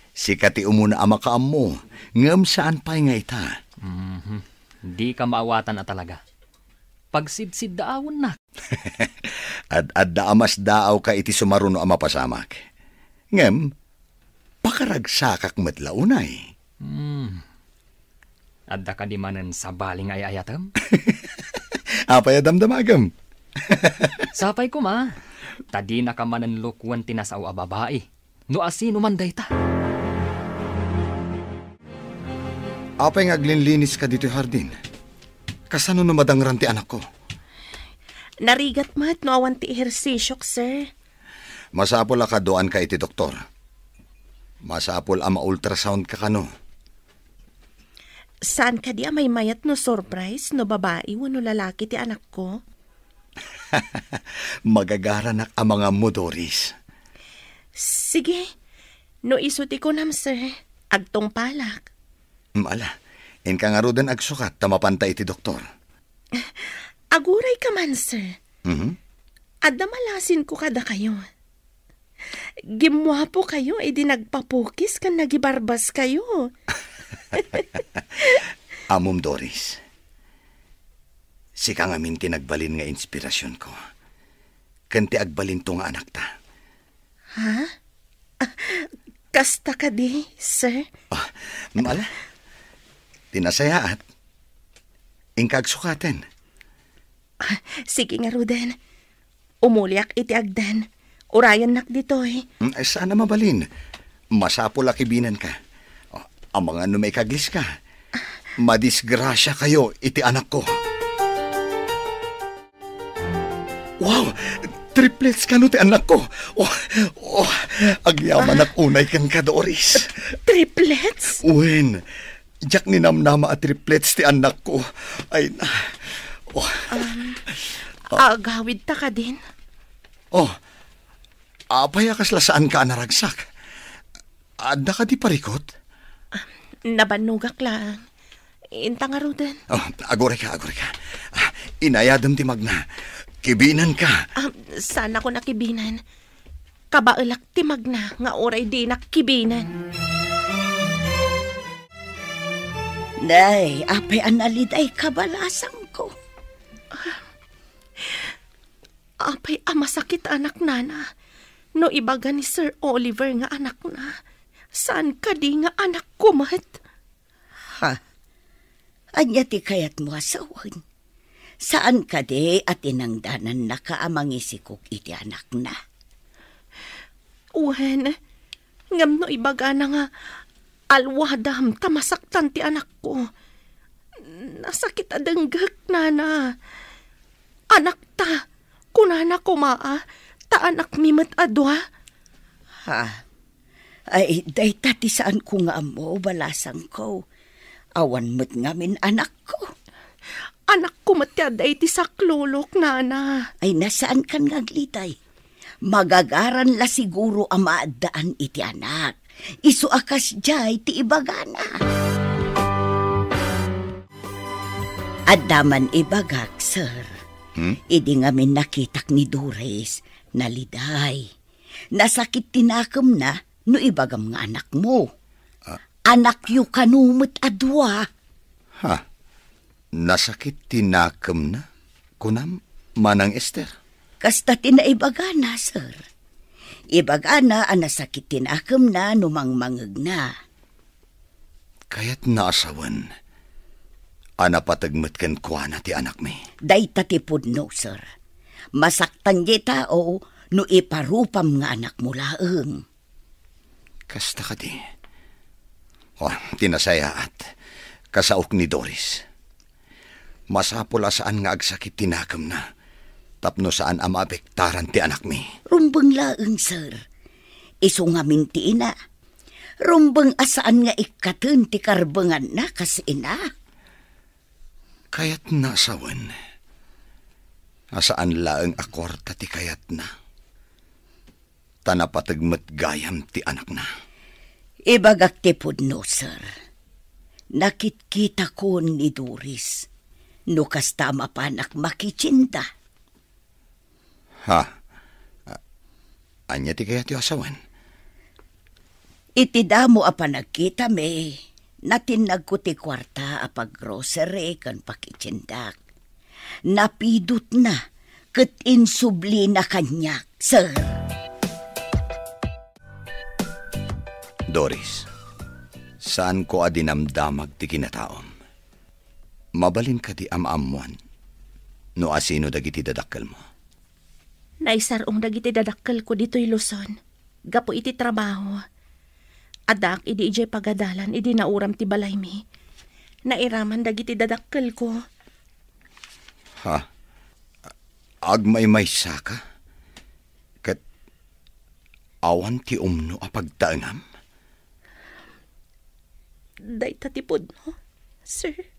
Sika ti umuna a makaammo, ngem saan pay nga ita. Mhm. Dika maawatan a talaga. Pagsidsiddaawennak. Ad-adda a masdaawka iti sumaruno a mapasamak. Ngem, pakaragsakak met la unay. Hmm. Adda kadi manen sabali nga ay-ayatem? Apay a damdamagem? Sapay koma, ta dinaka manen lukuen ti nasao a babai, no asino man dayta. Apay nga aglinlinis ka ditoy hardin? Kasano no madangran ti anakko? Narigat met no awan ti ehersisiok, sir. Masapul a kaduaanka iti doktor. Masapul a ma-ultrasound ka kano. Saan kadi a maymayat no surprise no babai wenno lalaki ti anakko? Magagaranak a mangammo, Doris. Sige. No isu ti kunam, sir, agtungpalak. Mm, ala, inka ngaruden agsukat ta mapanta iti doktor. Aguray ka man, sir. Mhm. Adda malasinko kadakayo. Gimmuapokayo idi nagpapukis ken nagibarbaskayo. Ammom, Doris. Sika ngamin ti nagbalin nga inspirasionko. Ken ti agbalinto nga anakta. Ha? Ah, kasta kadi, sir? Ah, mm, ala. Ti nasayaat, inka agsukaten. Ah, sige ngaruden. Umuliak iti agdan. Urayennak ditoy. Mm, ay, saan a mabalin. Masapul a kibinenka. Amangan no maikagliska. Madisgrasiakayo iti anakko. Wow! Triplets kano ti annakko. Oh, oh, agyamanak unay kenka, Doris. Triplets? Wen, diak ninamnama a triplets ti annakko. Ay na. Oh. Um, agawidta kadin? Oh, apay a kasla saanka a naragsak? Adda kadi parikut? Ah, nabannogak laeng. Inta ngaruden. Oh, agurayka, agurayka. Ah, inayadem ti magna. Kibinenka. Ah, saanakon a kibinen. Kabaelak ti magna nga uray dinak kibinen. Nay, apay a nalidayka, balasangko? Apay a masakit, anak, nana, no ibaga ni Sir Oliver nga anakna, saan kadi nga anakko met? Ha? Ania ti kayatmo a sawen? Saan kadi a tinangdanannaka a mangisikog iti anakna? Wen, ngem no ibagana nga alwadam ta masaktan ti anakko, nasakit a denggek, nana. Anakta, kunana koma a, ta anakmi met a dua. Ha? Ay, dayta ti saanko nga ammo, balasangko. Awan met ngamin anakko. Anakko met ti adda iti saklulok, nana. Ay, na saankan nga agliday. Magagaran la siguro a maaddaan iti anak. Isu a kasdiay ti ibagana. Adda man ibagak, sir. Hmm? Idi ngamin nakitak ni Doris, naliday. Nasakit ti nakemna no ibagam nga anakmo. Ah. Anakyo kano met a dua. Ha? Nasakit ti nakemna, kunam, Manang Ester? Kasta ti naibagana, sir. Ibagana a nasakit ti nakemna no mangmangegna. Kayatna a sawen a napateg met kenkuana ti anakmi. Dayta ti pudno, sir. Masaktan ti tao no iparupam nga anakmo laeng. Kasta kadi? Oh, ti nasayaat, kasaok ni Doris. Masapul a saan nga agsakit ti nakemna, tapno saan a maapektaran ti anakmi. Rumbeng laeng, sir. Isu ngamin ti ina. Rumbeng a saan nga ikkaten ti karbenganna kas ina. Kayatna a sawen a saan laeng a kuarta ti kayatna, ta napateg met gayam ti anakna. Ibagak ti pudno, sir. Nakitkitakon ni Doris. No kasta, mapanak makitienda. Ha? A-, ania ti kayatyo a sawen? Iti damo a panagkitami, natinnagko ti kuarta a paggrocery ken pakitiendak. Napidutna ket insublina kaniak, sir. Doris, saanko a dinamdamag ti kinataom. Mabalin kadi a maammuan no asino dagiti dadakkelmo? Naisar-ong dagiti dadakkelko ditoy Luzon gapu iti trabaho. Addaak idi idiay pagadalan idi nauram ti balaymi. Nairaman dagiti dadakkelko. Ha? Agmaymaysaka? Ket awan ti umno a pagtaengam? Dayta ti pudno, sir.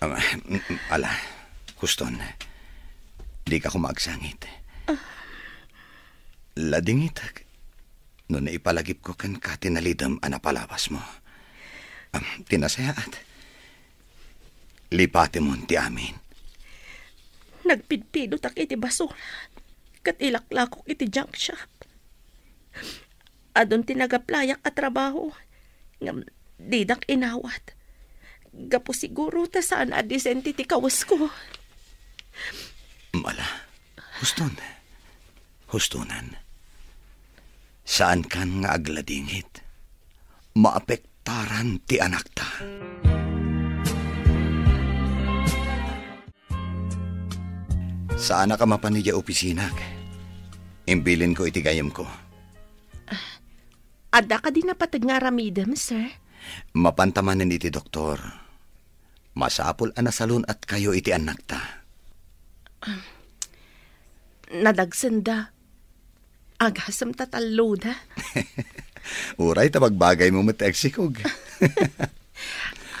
Ah, mm, mm, ala, huston. Dika koma agsangit. Ah. Ladingitek no naipalagipko kenka ti nalidem a napalabasmo. Ah, ti nasayaat, lipatemon ti amin. Nagpidpidotak iti basura ket ilaklakok iti junk shop. Adun ti nagaplayak a trabaho, ngem didak inawat. Gapu siguro ta saan a disente ti kawesko. Mala, huston. Hustonan. Saankan nga agladingit. Maapektaran ti anakta. Saanak a mapan idiay opisinak. Imbilinko iti gayyemko. Ah, Adda kadi napateg nga aramidem, sir? Mapanta manen iti doktor. Masapul a nasalun-atkayo iti annakta. Nadagsenda. Agasem ta talloda. Uray ta bagbagaymo met ti agsikog.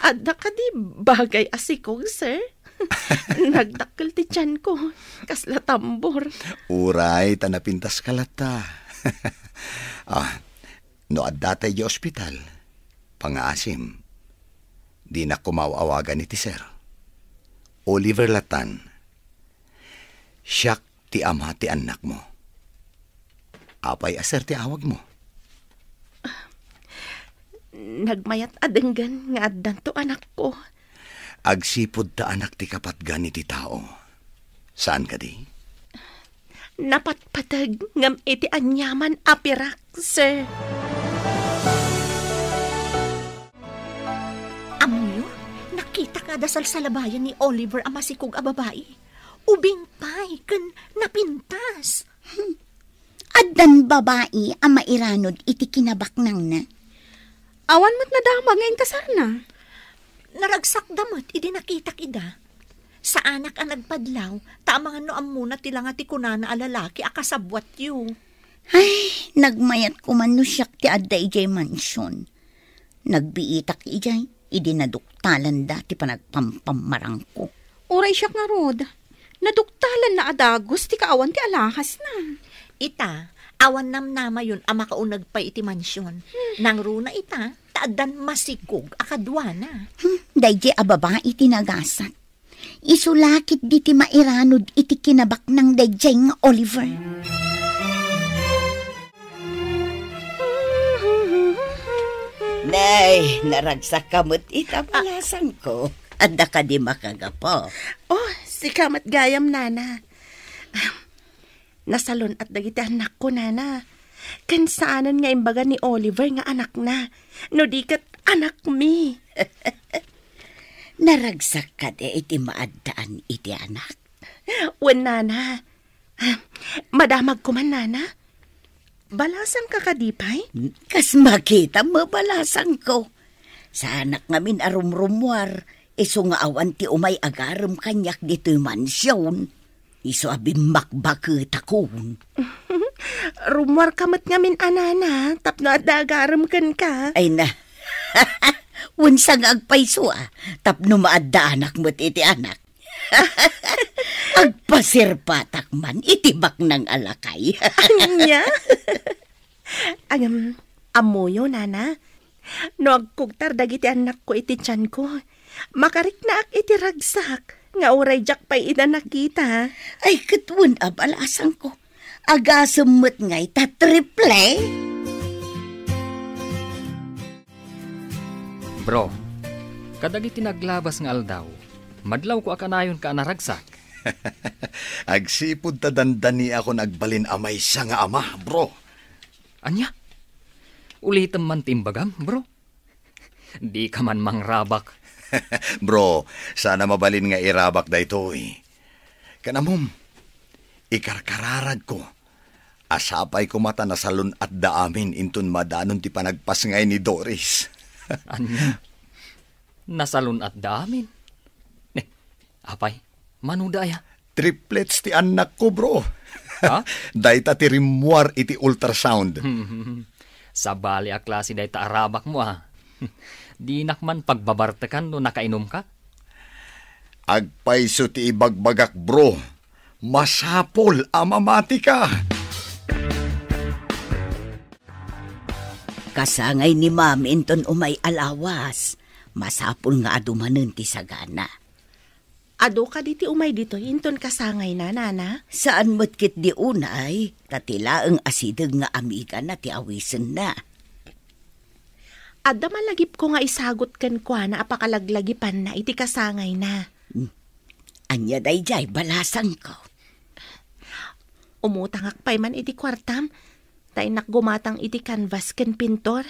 Adda kadi bagay a sikog, sir? Nagdakkel ti tianko. Kasla tambor. Uray ta napintaska latta. Ah, no adda tay idiay ospital, pangaasim. Dinak koma aw-awagan iti sir. Oliver latan. Siak ti ama ti annakmo. Apay a sir ti awagmo? Nagmayat a denggen nga addanto anakko. Agsipud ta anak ti kapatgan iti tao. Saan kadi? Napatpateg ngem iti aniaman a pirak, sir. Ammoyo, nakitak nga adda salsalabayan ni Oliver a masikog a babai. Ubing pay ken napintas. Hmm. Addan babai a mairanod iti kinabaknangna. Awan met nadamag nga inkasarna. Naragsakda met idi nakitak ida. Saanak a nagpadlaw, ta amangan no ammona ti langa ti kunana a lalaki a kasabbuatyo. Ay, nagmayat koman no siak ti adda idiay mansion. Nagbiitak idiay, idi naduktalanda ti panagpampammarangko. Uray siak ngarud, naduktalanna a dagus ti kaawan ti alahasna. Ita, awan namnamayon a makauneg pay iti mansion. Hmm. Nangruna ita, ta addan masikog a kaduana. Hmm, daydiay a babai ti nagasat. Isu la ketdi ti mairanod iti kinabaknang daydiay nga Oliver. Nay, naragsakka met ita, balasangko. Adda kadi makagapu? Oh, sika met gayam, nana. Nasalun-at dagiti annakko, nana. Ken saanen nga imbaga ni Oliver nga anakna, no di ket anakmi. Naragsak kadi iti maaddaan iti anak? Wen, nana. Madamagko man, nana. Balasangka kadi pay? Kas makitam, balasangko. Saanak ngamin a rumrummuar, isu nga awan ti umay agarem kaniak ditoy mansion. Isu a bimmakbaketakon. Rummuarka met ngamin a nana, tapno adda agarem kenka. Ay na. Wen sa nga agpayso a, tapno maaddaanak met iti anak. Agpasirpatak man iti baknang a lakay. Ania? Agam, ammoyo, nana? No agkugtar dagiti annakko iti tianko, makariknaak iti ragsak nga uray diak pay ida nakita. Ay, ket wen a, balasangko. Agasem met ngay ta triple? Bro, kadagiti naglabas nga aldaw, madlawko a kanayonka a naragsak. Agsipud ta dandaniakon agbalin a maysa nga ama, bro. Ania? Ulitem man ti imbagam, bro. Dika man mangrabak. Bro, saan a mabalin nga irabak daytoy. Ken ammom, ikarkararagko a sapay koma ta nasalun-atda amin inton madanon ti panagpasngay ni Doris. Ania? Nasalun-atda amin? Ne, apay, manoda aya? Triplets ti annakko, bro. Ha? Dayta ti rimmuar iti ultrasound. Sabali a klase dayta a rabakmo, a. Dinak man pagbabartekan no nakainumka? Agpayso ti ibagbagak, bro. Masapul a mamatika. Kasangay ni Ma'am inton umay a lawas. Masapul nga adu manen ti sagana. Adu kadi ti umay ditoy inton kasangayna, nana? Saan met ketdi unay, ta ti laeng asideg nga amigana ti awisenna. Adda malagipko nga isagut kenkuana a pakalaglagipanna iti kasangayna. Hmm. Ania daydiay, balasangko? Umutangak pay man iti kuartam, ta innak gumatang iti canvas ken pintor.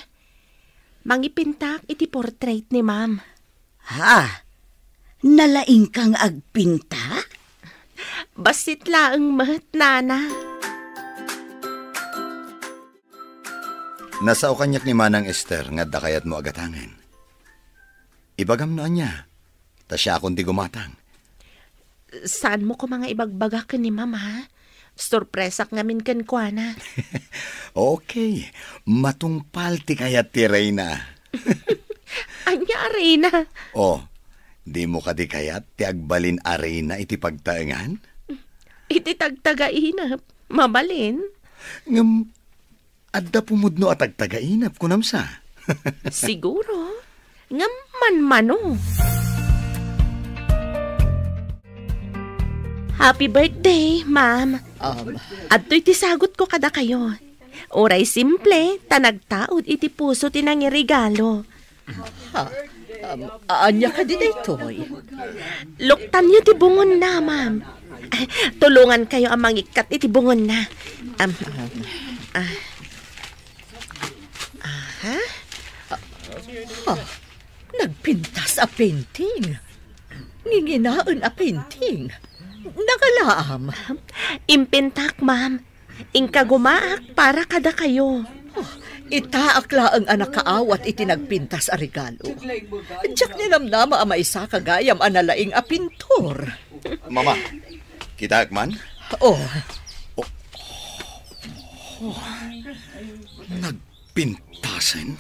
Mangipintak iti portrait ni Ma'am. Ha? Nalaingka nga agpinta? Bassit laeng met, nana. Nasao kaniak ni Manang Esther nga adda kayatmo a gatangen. Ibagam no ania, ta siakon ti gumatang. Saanmo koma nga ibagbaga ken ni Mama? Sorpresak ngamin kenkuana. Okay, matungpal ti kayat ti reyna. Ania a reyna? Oh, dimo kadi kayat ti agbalin a reyna iti pagtaengan? Iti tagtagainep, mabalin. Ngem, adda pumudno a tagtagainep, kunam sa? Siguro. Ngem manmano. Happy birthday, ma'am. Um, Adtoy ti sagutko kadakayo. Uray simple, ta nagtaud iti puso ti nangiregalo. Ha? Um, ania kadi daytoy? Luktanyo ti bungonna, ma'am. Tulongankayo a mangikkat iti bungonna. Um, ah. Aha. Ha? Nagpintas a painting. Nginginaen a painting. Nagalaam. Impintak, ma'am. Inkagumaak para kadakayo. Oh, itaak laeng a nakaawat iti nagpintas a regalo. Diak ninamnama a maisaka gayam a nalaing a pintor. Mama, kitaek man? Oh. Oh. Oh. Nagpintasen?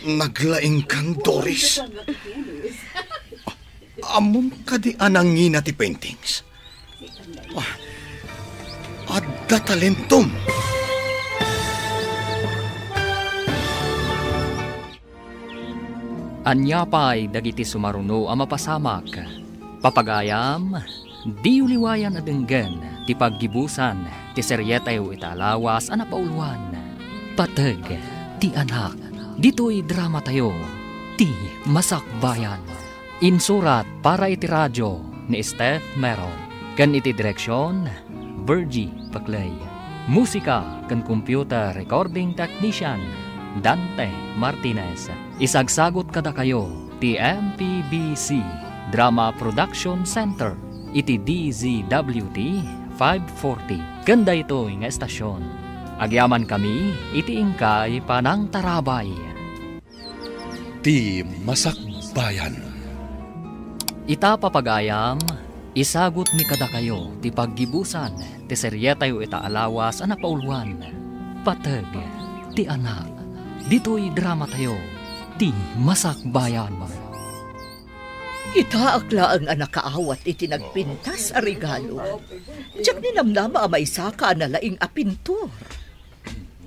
Naglaingkan, Doris? Ammom kadi a nangina ti paintings? Ah, adda talentom. Ania pay dagiti sumaruno a mapasamak? Papagayam, diyo liwayan a denggen ti paggibusan ti serietayo ita a lawas a napauluan, Pateg ti Anak. Ditoy dramatayo, Ti Masakbayan. Insurat para iti radio ni Steph Mero, ken iti direksion, Virgie Paclay. Musika ken computer recording technician, Dante Martinez. Isagsagut kadakayo ti M P B C Drama Production Center iti D Z W T five forty. Ken daytoy nga estasion, agyamankami iti inkay panangtarabay. Ti Masakbayan. Ita, papagayam, isagutmi kadakayo ti paggibusan ti serietayo ita a lawas a napauluan, Pateg ti Anak. Ditoy dramatayo, Ti Masakbayan. Itaak laeng a nakaawat iti nagpintas a regalo. Diak ninamnama a maisaka a nalaing a pintor.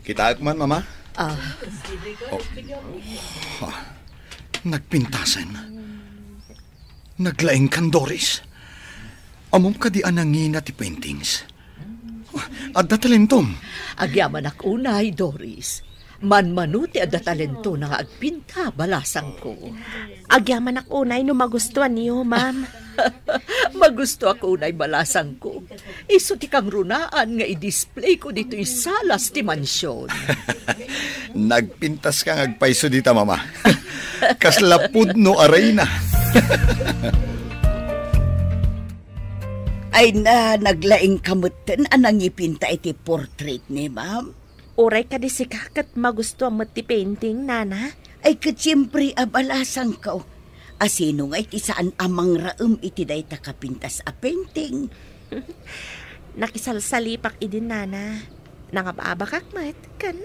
Kitaek man, Mama? Ah. Oh. Ah. Nagpintasen. Naglaingkan, Doris. Ammom kadi a nangina ti paintings? Ah, adda talentom. Agyamanak unay, Doris. Manmano ti adda talentona nga agpinta, balasangko. Agyamanak unay no magustuanyo, ma'am. Magustuak unay, balasangko. Isu ti kangrunaan nga i-displayko ditoy salas ti mansion. Nagpintaska nga agpayso dita, Mama. Kasla pudno a reyna. Ay na, naglaingka metten a nangipinta iti portrait ni Ma'am. Uray kadi sika ket magustuam met ti painting, Nana? Ay, ket siempre a, balasangko. A sino ngay ti saan a mangraem iti dayta kapintas a painting? Nakisalsalipak idin, Nana. Nangab-abakak met, ken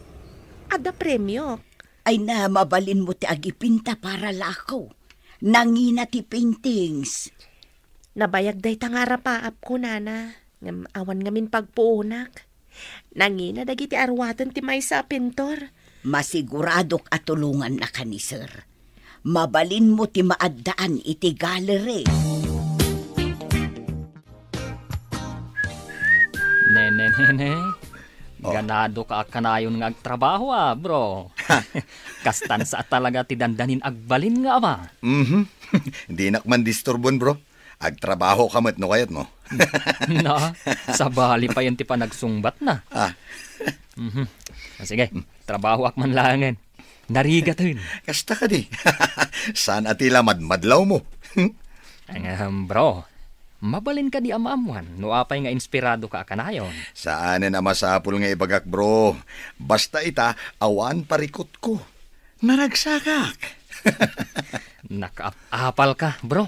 adda premiok. Ay na, mabalinmo ti agipinta para lako. Nangina ti paintings. Nabayag dayta nga arapaapko, Nana, ngem awan ngamin pagpuonak. Nangina dagiti aruaten ti maysa a pintor. Masiguradok a tulongannaka ni Sir. Mabalinmo ti maaddaan iti gallery. Nene, nene. Oh. Ganadoka a kanayon nga agtrabaho, a, bro. Kastan sa a talaga ti dandanin agbalin nga ama. Mhm. Dinak man disturbon, bro. Agtrabahoka met no kayatmo. Na, sabali payen ti panagsungbatna. Ah. Mhm. Ah, sige, trabahoak man laengen. Narigaten. Kasta kadi. Saan a ti la madmadlawmo? Ahem, bro. Mabalin kadi a maammuan no apay nga inspiradoka a kanayon? Saanen a masapul nga ibagak, bro. Basta ita, awan parikutko. Naragsakak. Nakaap-apal ka, bro.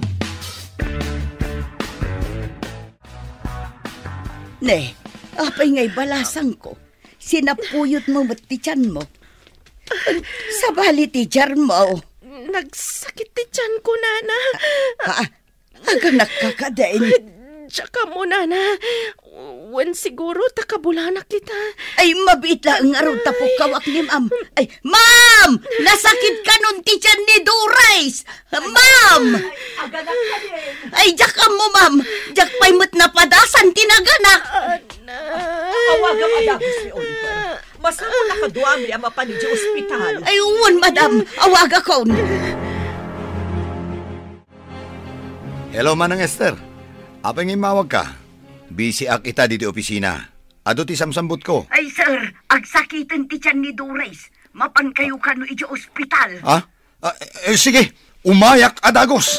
Ne, apay nga ibalasangko? Sinapuyot mo met ti tiyan mo. Sabali ti jar mo. Nagsakit ti tiyan ko, nana. Ah, aganak ka kadin. Diak ammo, nana. Wen siguro ta kabulanak ita. Ay, mabiit laeng ngarud ta pukkawak ni ma'am. Ay, ma'am! Nasakit kanon ti tiyan ni Doris! Ma'am! Ay, diak ammo, ma'am. Diak pay met napadasan ti naganak. Awagam a dagus ni Oliver. Masapul a kaduami a mapan idiay ospital. Ay, wen, madam. Awagakon. Hello, Manang Esther. Apay nga immawagka? Busy ak ita ditoy opisina. Adu ti samsambutko. Ay, sir, agsakiten ti tiyan ni Doris. Mapankayo kano idiay ospital. Ah? Ah, eh, sige, umayak a dagus.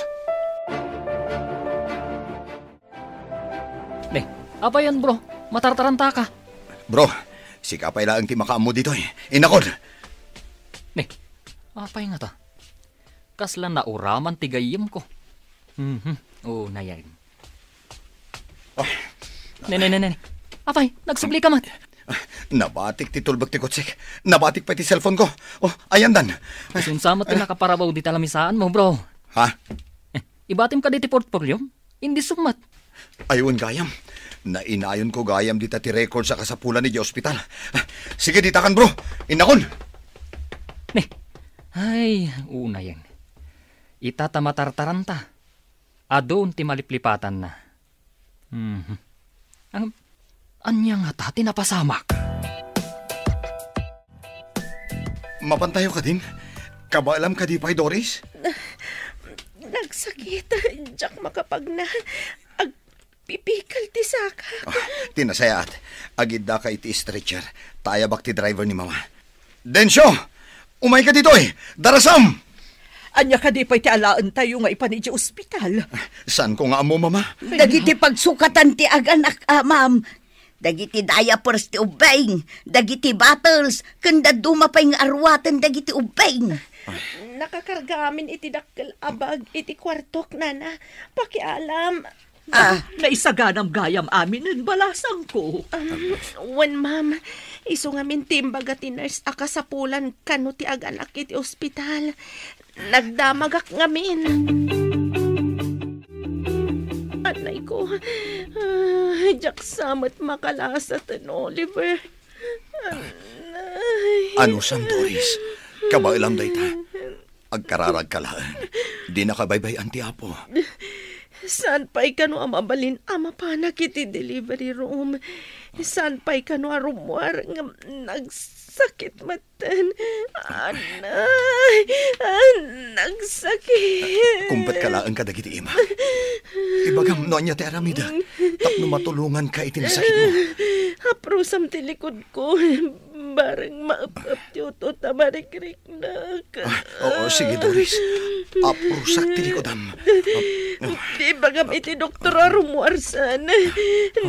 Ne, apay yan, bro? Matartarantaka. Bro, sika pay laeng ti makaammo ditoy. Innakon. Ne, apay ngata? Kasla nauraman ti gayyemko. Mhm. Oo, nayan. Oh. Ne, ne, ne, ne. Apay, nagsubli ka met. Ah, nabatik ti tulbek ti kotsek. Nabatik pay ti cellphone ko. Oh, ayandan. Isunsa met ti nakaparabaw dita lamisaan mo, bro? Ha? Eh, ibatim kadi ti portfolio? Indi summat. Ay, wen gayam. Nainayonko gayam dita ti records a kasapulan idiay ospital. Ah, sige, ditakan, bro. Innakon. Ne. Ay, unayen. Ita ta matartaranta. Adun ti maliplipatanna. Mhm. Ang, ania ngata ti napasamak? Mapantayo kadin? Kabaelam kadi pay, Doris? Nagsakit. Diak makapagna. Agpipikal ti saka. Ah, ti nasayaat. Agiddaka iti stretcher. Ta ayabak ti driver ni Mama. Dencio! Umayka ditoy! Darasam! Ania kadi pay ti alaentayo nga ipan idiay ospital? Saanko nga ammo, Mama. Dagiti pagsukatan ti aganak, a, ma'am. Dagiti diapers ti ubbing, dagiti bottles, ken dadduma pay nga aruaten dagiti ubbing. Nakakarga amin iti dakkel a bag iti kuartok, nana. Pakialam. Ah. Naisaganam gayam aminen, balasangko. Um, wen, ma'am. Isu ngamin ti imbaga ti nurse a kasapulan kano ti aganak iti ospital. Nagdamagak ngamin. Anay ko, ah, diak sa met makalasaten, Oliver. Anay. Anusam, Doris? Kabaelam dayta. Agkararagka laeng. Dinaka baybay-an ti Apo. Saan pay kano a mabalin a mapanak iti delivery room? Saan pay kano a rummuar ngem nagsakit metten? Anay, ah, nagsakit. Kumpetka laeng kadagiti ima. Ibagam no ania ti aramidek tapno matulonganka iti nasakitmo. Aprusam ti likod ko, bareng maep-ep ti utut a marikriknak. Ah, oo, sige, Doris. Aprusak ti likodam. Ah, ah. Ibagam iti doktor a rummuarsan.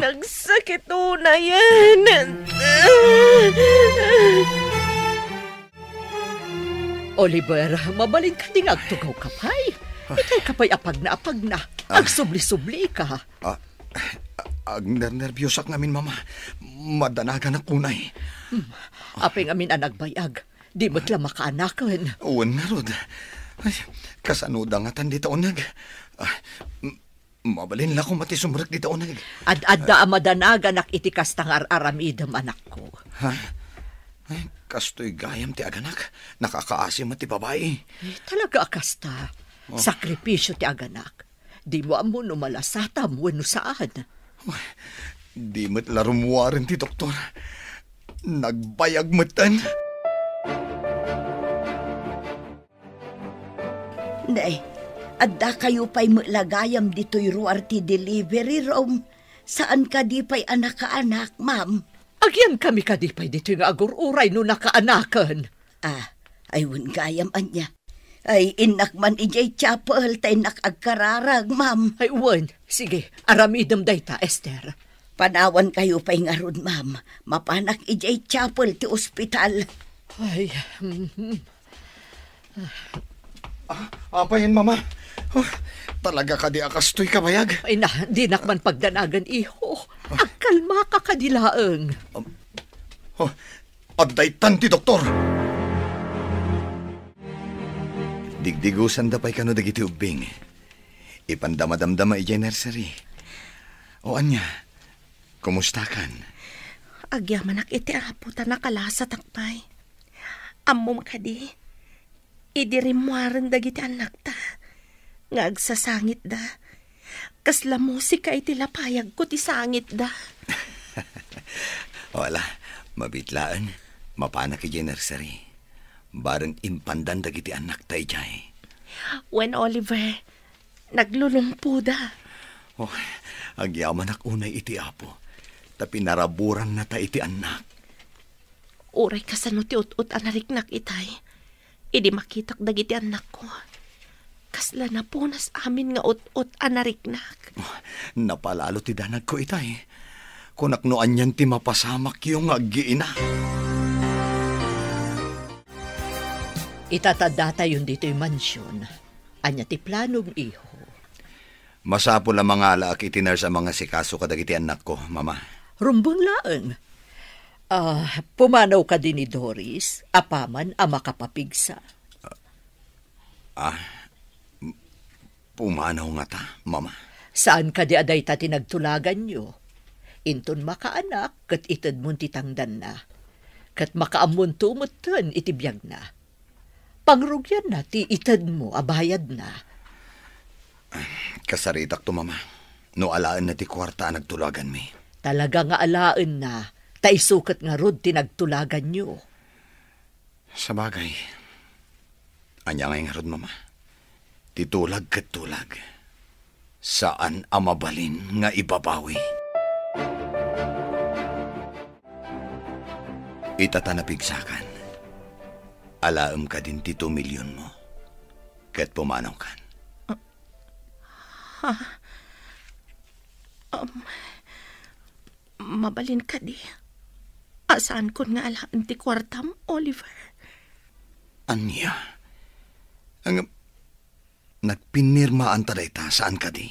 Nagsakit unayen. Oliver, mabalin kadi nga agtugawka pay? Itay ka pay apagna-apagna. Ah. Agsubli-sublika. Ah, agnernerbiosak ngamin, Mama. Madanaganak unay. Hmm. Apay ngamin a nagbayag? Di met la makaanaken. Wen ngarud. Ay, kasano da ngatan dita uneg? Ah, m-, mabalin la koma ti sumrek dita uneg. Ad-adda a madanaganak iti kasta nga ar-aramidem, anakko. Ha? Ay, kastoy gayam ti aganak. Nakakaasi met ti babai. Eh, talaga a kasta. Oh. Sakripisio ti aganak. Dimo ammo no malasatam wenno saan. Uy, di met la rummuaren ti doktor. Nagbayag metten. Nay, addakayo pay met la gayam ditoy ruar ti delivery room. Saan kadi pay a nakaanak, ma'am? Agyamkami kadi pay ditoy nga agur-uray no nakaanaken? Ah, ay wen gayam ania. Ay, innak man idiay chapel, ta innak agkararag, ma'am. Ay, wen, Sige, aramidem dayta, Esther. Panawankayo pay ngarud, ma'am. Mapanak idiay chapel ti ospital. Ay, mhm. Ah, apay, Mama? Oh, talaga kadi a kastoy kabayag? Ay na, dinak man pagdanagan, iho. Agkalmaka kadi laeng. Um, oh, adda itan ti doktor. Digdigusanda pay kano dagiti ubbing. Ipanda madamdama idiay nursery. O ania, kumustakan? Agyamanak iti Apo ta nakalasatak pay. Ammom kadi, idi rimmuaren dagiti annakta nga agsasangitda. Kasla musika iti lapayagko ti sangitda. Wala, mabiit laeng. Mapanak idiay nursery. Bareng impandan dagiti annakta idiay. Wen, Oliver, naglulumpoda. Oh, agyamanak unay iti Apo, ta pinaraburannata iti annak. Uray kasano ti ut-ot a nariknak itay, idi makitak dagiti annakko. Kasla napunas amin nga ut-ot a nariknak. Oh, napalalo ti danagko itay. Kunak no anian ti mapasamakyo nga aggiina. Itatadatayon ditoy mansion. Ania ti planom, iho? Masapul a mangalaak iti nurse a mangasikaso kadagiti annakko, Mama. Rumbeng laeng. Ah, pumanaw kadi ni Doris, apaman a makapapigsa? Ah, m-, pumanaw ngata, Mama? Saan kadi a dayta ti nagtulaganyo? Inton makaanak, ket itedmon ti tangdanna. Ket makaammonto metten iti biagna. Pangrugianna ti itedmo a bayadna. Kasaritakto, Mama, no alaenna ti kuarta a nagtulaganmi. Talaga nga alaenna, ta isu ket ngarud ti nagtulaganyo. Sabagay, ania ngay ngarud, Mama? Ti tulag ket tulag. Saan a mabalin nga ibabawi. Ita ta napigsakan, alaem kadin ti two million mo, ket pumanawkan. Ha? Um, mabalin kadi a saankon nga alaen ti kuartam, Oliver? Ania? Ang, nagpinirmaanta dayta, saan kadi?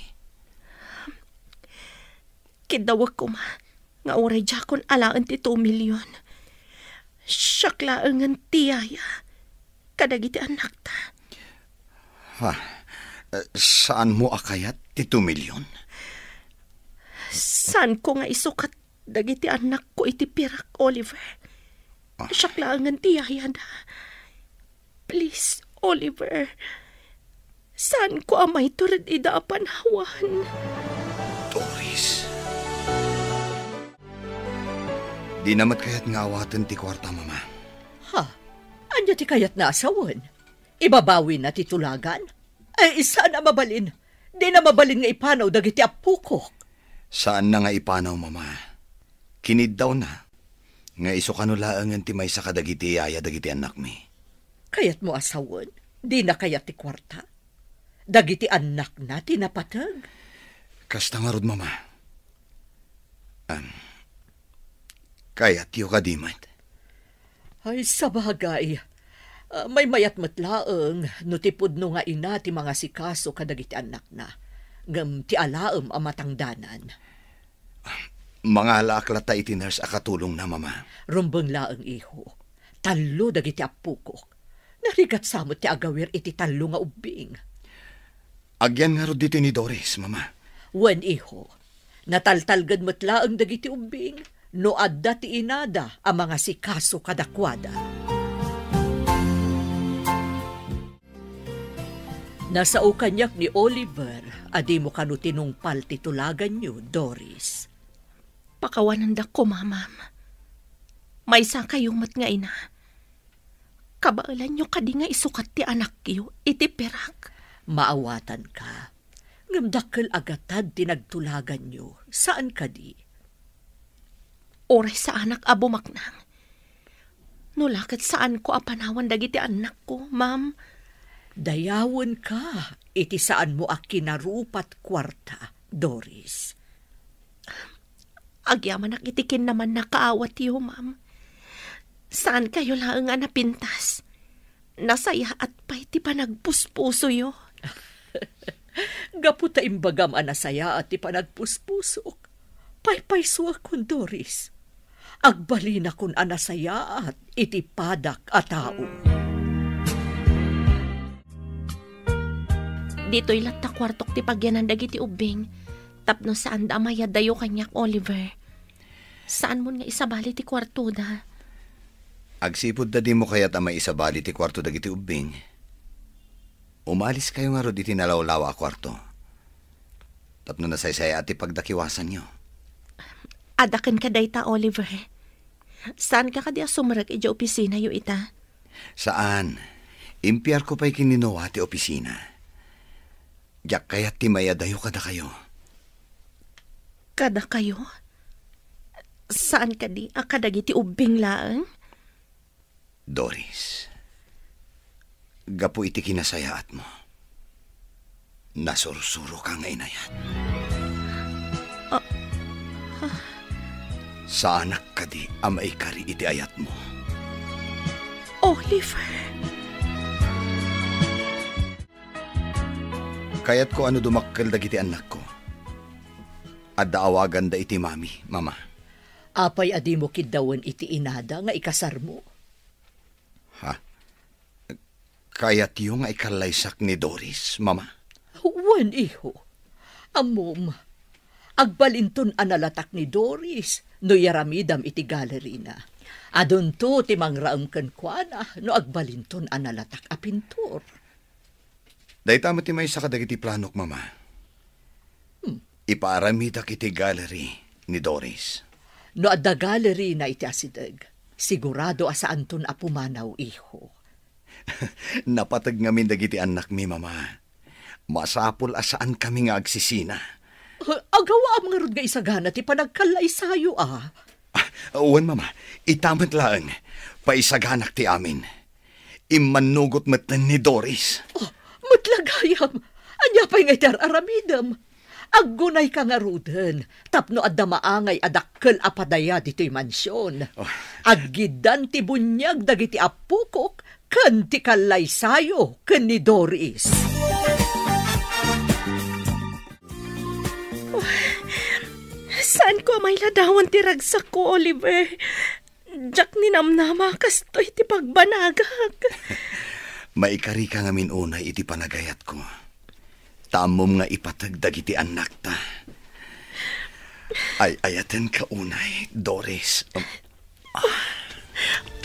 Kiddawek koma nga uray diakon alaen ti two million. Siak laengen ti yaya kadagiti annakta. Ha? Eh, saanmo a kayat ti two million? Saanko nga isukat dagiti annakko iti pirak, Oliver. Ah. Siak laengen ti yayada. Please, Oliver. Saanko a maiturod ida a panawan. Doris. Dina met kayat nga awaten ti kuarta, Mama. Ha? Ania ti kayatna a sawen? Ibabawina ti tulagan? Ay, saan a mabalin. Dina mabalin nga ipanaw dagiti appokok. Saanna nga ipanaw, Mama. Kiniddawna nga isu kano laengen ti maysa kadagiti yaya dagiti annakmi. Kayatmo a sawen? Dina kayat ti kuarta? Dagiti annakna ti napateg? Kasta ngarud, Mama. Am, kayatyo kadi met? Ay, sabagay. Ah, maymayat met laeng no ti pudno nga ina ti mangasikaso kadagiti annakna. Ngem ti alaem a matangdanan. Mangalaak latta iti nurse a katulongna, Mama. Rumbeng laeng, iho. Tallo dagiti appokok. Narigat sa met ti agawir iti tallo nga ubbing. Agyan ngarud ditoy ni Doris, Mama. Wen, iho. Nataltalged met laeng dagiti ubbing no adda ti inada a mangasikaso kadakuada. Nasao kaniak ni Oliver a dimo kano tinungpal ti tulaganyo, Doris. Pakawanendak koma, ma'am. Maysakayo met nga ina. Kabaelanyo kadi nga isukat ti anakyo iti pirak? Maawatanka. Ngem dakkel a gatad ti nagtulaganyo, saan kadi? Uray saanak a bumaknang. No la ket saanko a panawan dagiti annakko, ma'am. Dayawenka iti saanmo a kinarupat kuarta. Doris. Agyamanak iti kinnamannakaawatyo, ma'am. Saankayo laeng a napintas. Nasayaat pay ti panagpuspusoyo. Gapu ta imbagam a nasayaat ti panagpuspusok, paypaysuakon, Doris. Agbalinakon a nasayaat iti padak a tao. Ditoy latta kuartok ti pagyanan dagiti ubbing, tapno saanda a mayaddayo kaniak, Oliver. Saanmon nga isabali ti kuartoda. Agsipud ta dimo kayat a maisabali ti kuarto dagiti ubbing, umaliskayo ngarud iti nalawlawa a kuarto. Tapno nasaysayaat ti pagdakiwasanyo. Adda kenka dayta, Oliver. Saanka kadi a sumrek idiay opisinayo ita? Saan. Impiarko pay ken ni Noah ti opisina. Diak kayat ti mayadayo kadakayo. Kadakayo? Saan kadi a kadagiti ubbing laeng? Doris, gapu iti kinasayaatmo, nasursuroka nga inayat. Ah, ah. Saanak kadi a maikari iti ayatmo. Oliver. Kayatko a no dumakkel dagiti annakko, adda awaganda iti mami, mama. Apay a dimo kiddawen iti inada nga ikasarmo? Ha? Kayatyo nga ikallaysak ni Doris, mama? Wen, iho. Ammom, agbalinton a nalatak ni Doris no iyaramidam iti galerina. Adunto ti mangraem kenkuana no agbalinton a nalatak a pintor. Dayta met ti maysa kadagiti planok, mama. Hmm. Ipaaramidak iti gallery ni Doris. No adda gallery na iti asideg, sigurado a saanton a pumanaw, iho. Napateg ngamin dagiti annakmi, mama. Masapul a saankami nga agsisina. Agawaam ngarud nga isagana ti panagkallaysayo, a. Ah, wen, mama. Ita met laeng. Paisaganak ti amin. Immannugot metten ni Doris. Oh, met la gayam. Ania pay nga iti ar-aramidem? Aggunayka ngaruden tapno adda maangay a dakkel a padaya ditoy mansion. Oh. Aggiddan ti buniag dagiti appokok ken ti kallaysayo ken ni Doris. Saanko a mailadawan ti ragsakko, Oliver. Diak ninamnama kastoy ti pagbanagak. Maikarika ngamin unay iti panagayatko. Ta ammom nga ipateg dagiti annakta. Ay-ayatenka unay, Doris.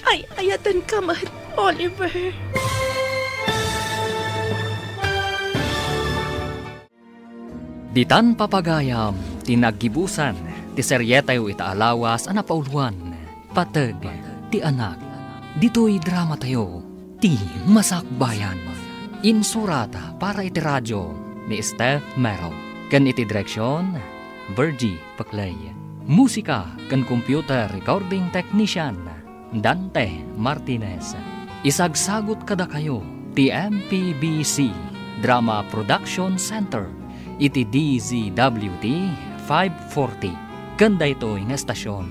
Ay-ayatenka met, Oliver. Ditan papagayam ti naggibusan ti serietayo ita a lawas a napauloan, Pateg ti Anak. Ditoy dramatayo, Ti Masakbayan. Insurat para iti radio ni Steph Mero ken iti direksion, Virgie Peclay. Musika ken computer recording technician, Dante Martinez. Isagsagut kadakayo ti M P B C Drama Production Center iti D Z W T five forty ken daytoy nga estasion.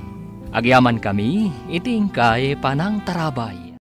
Agyamankami iti inkay panangtarabay.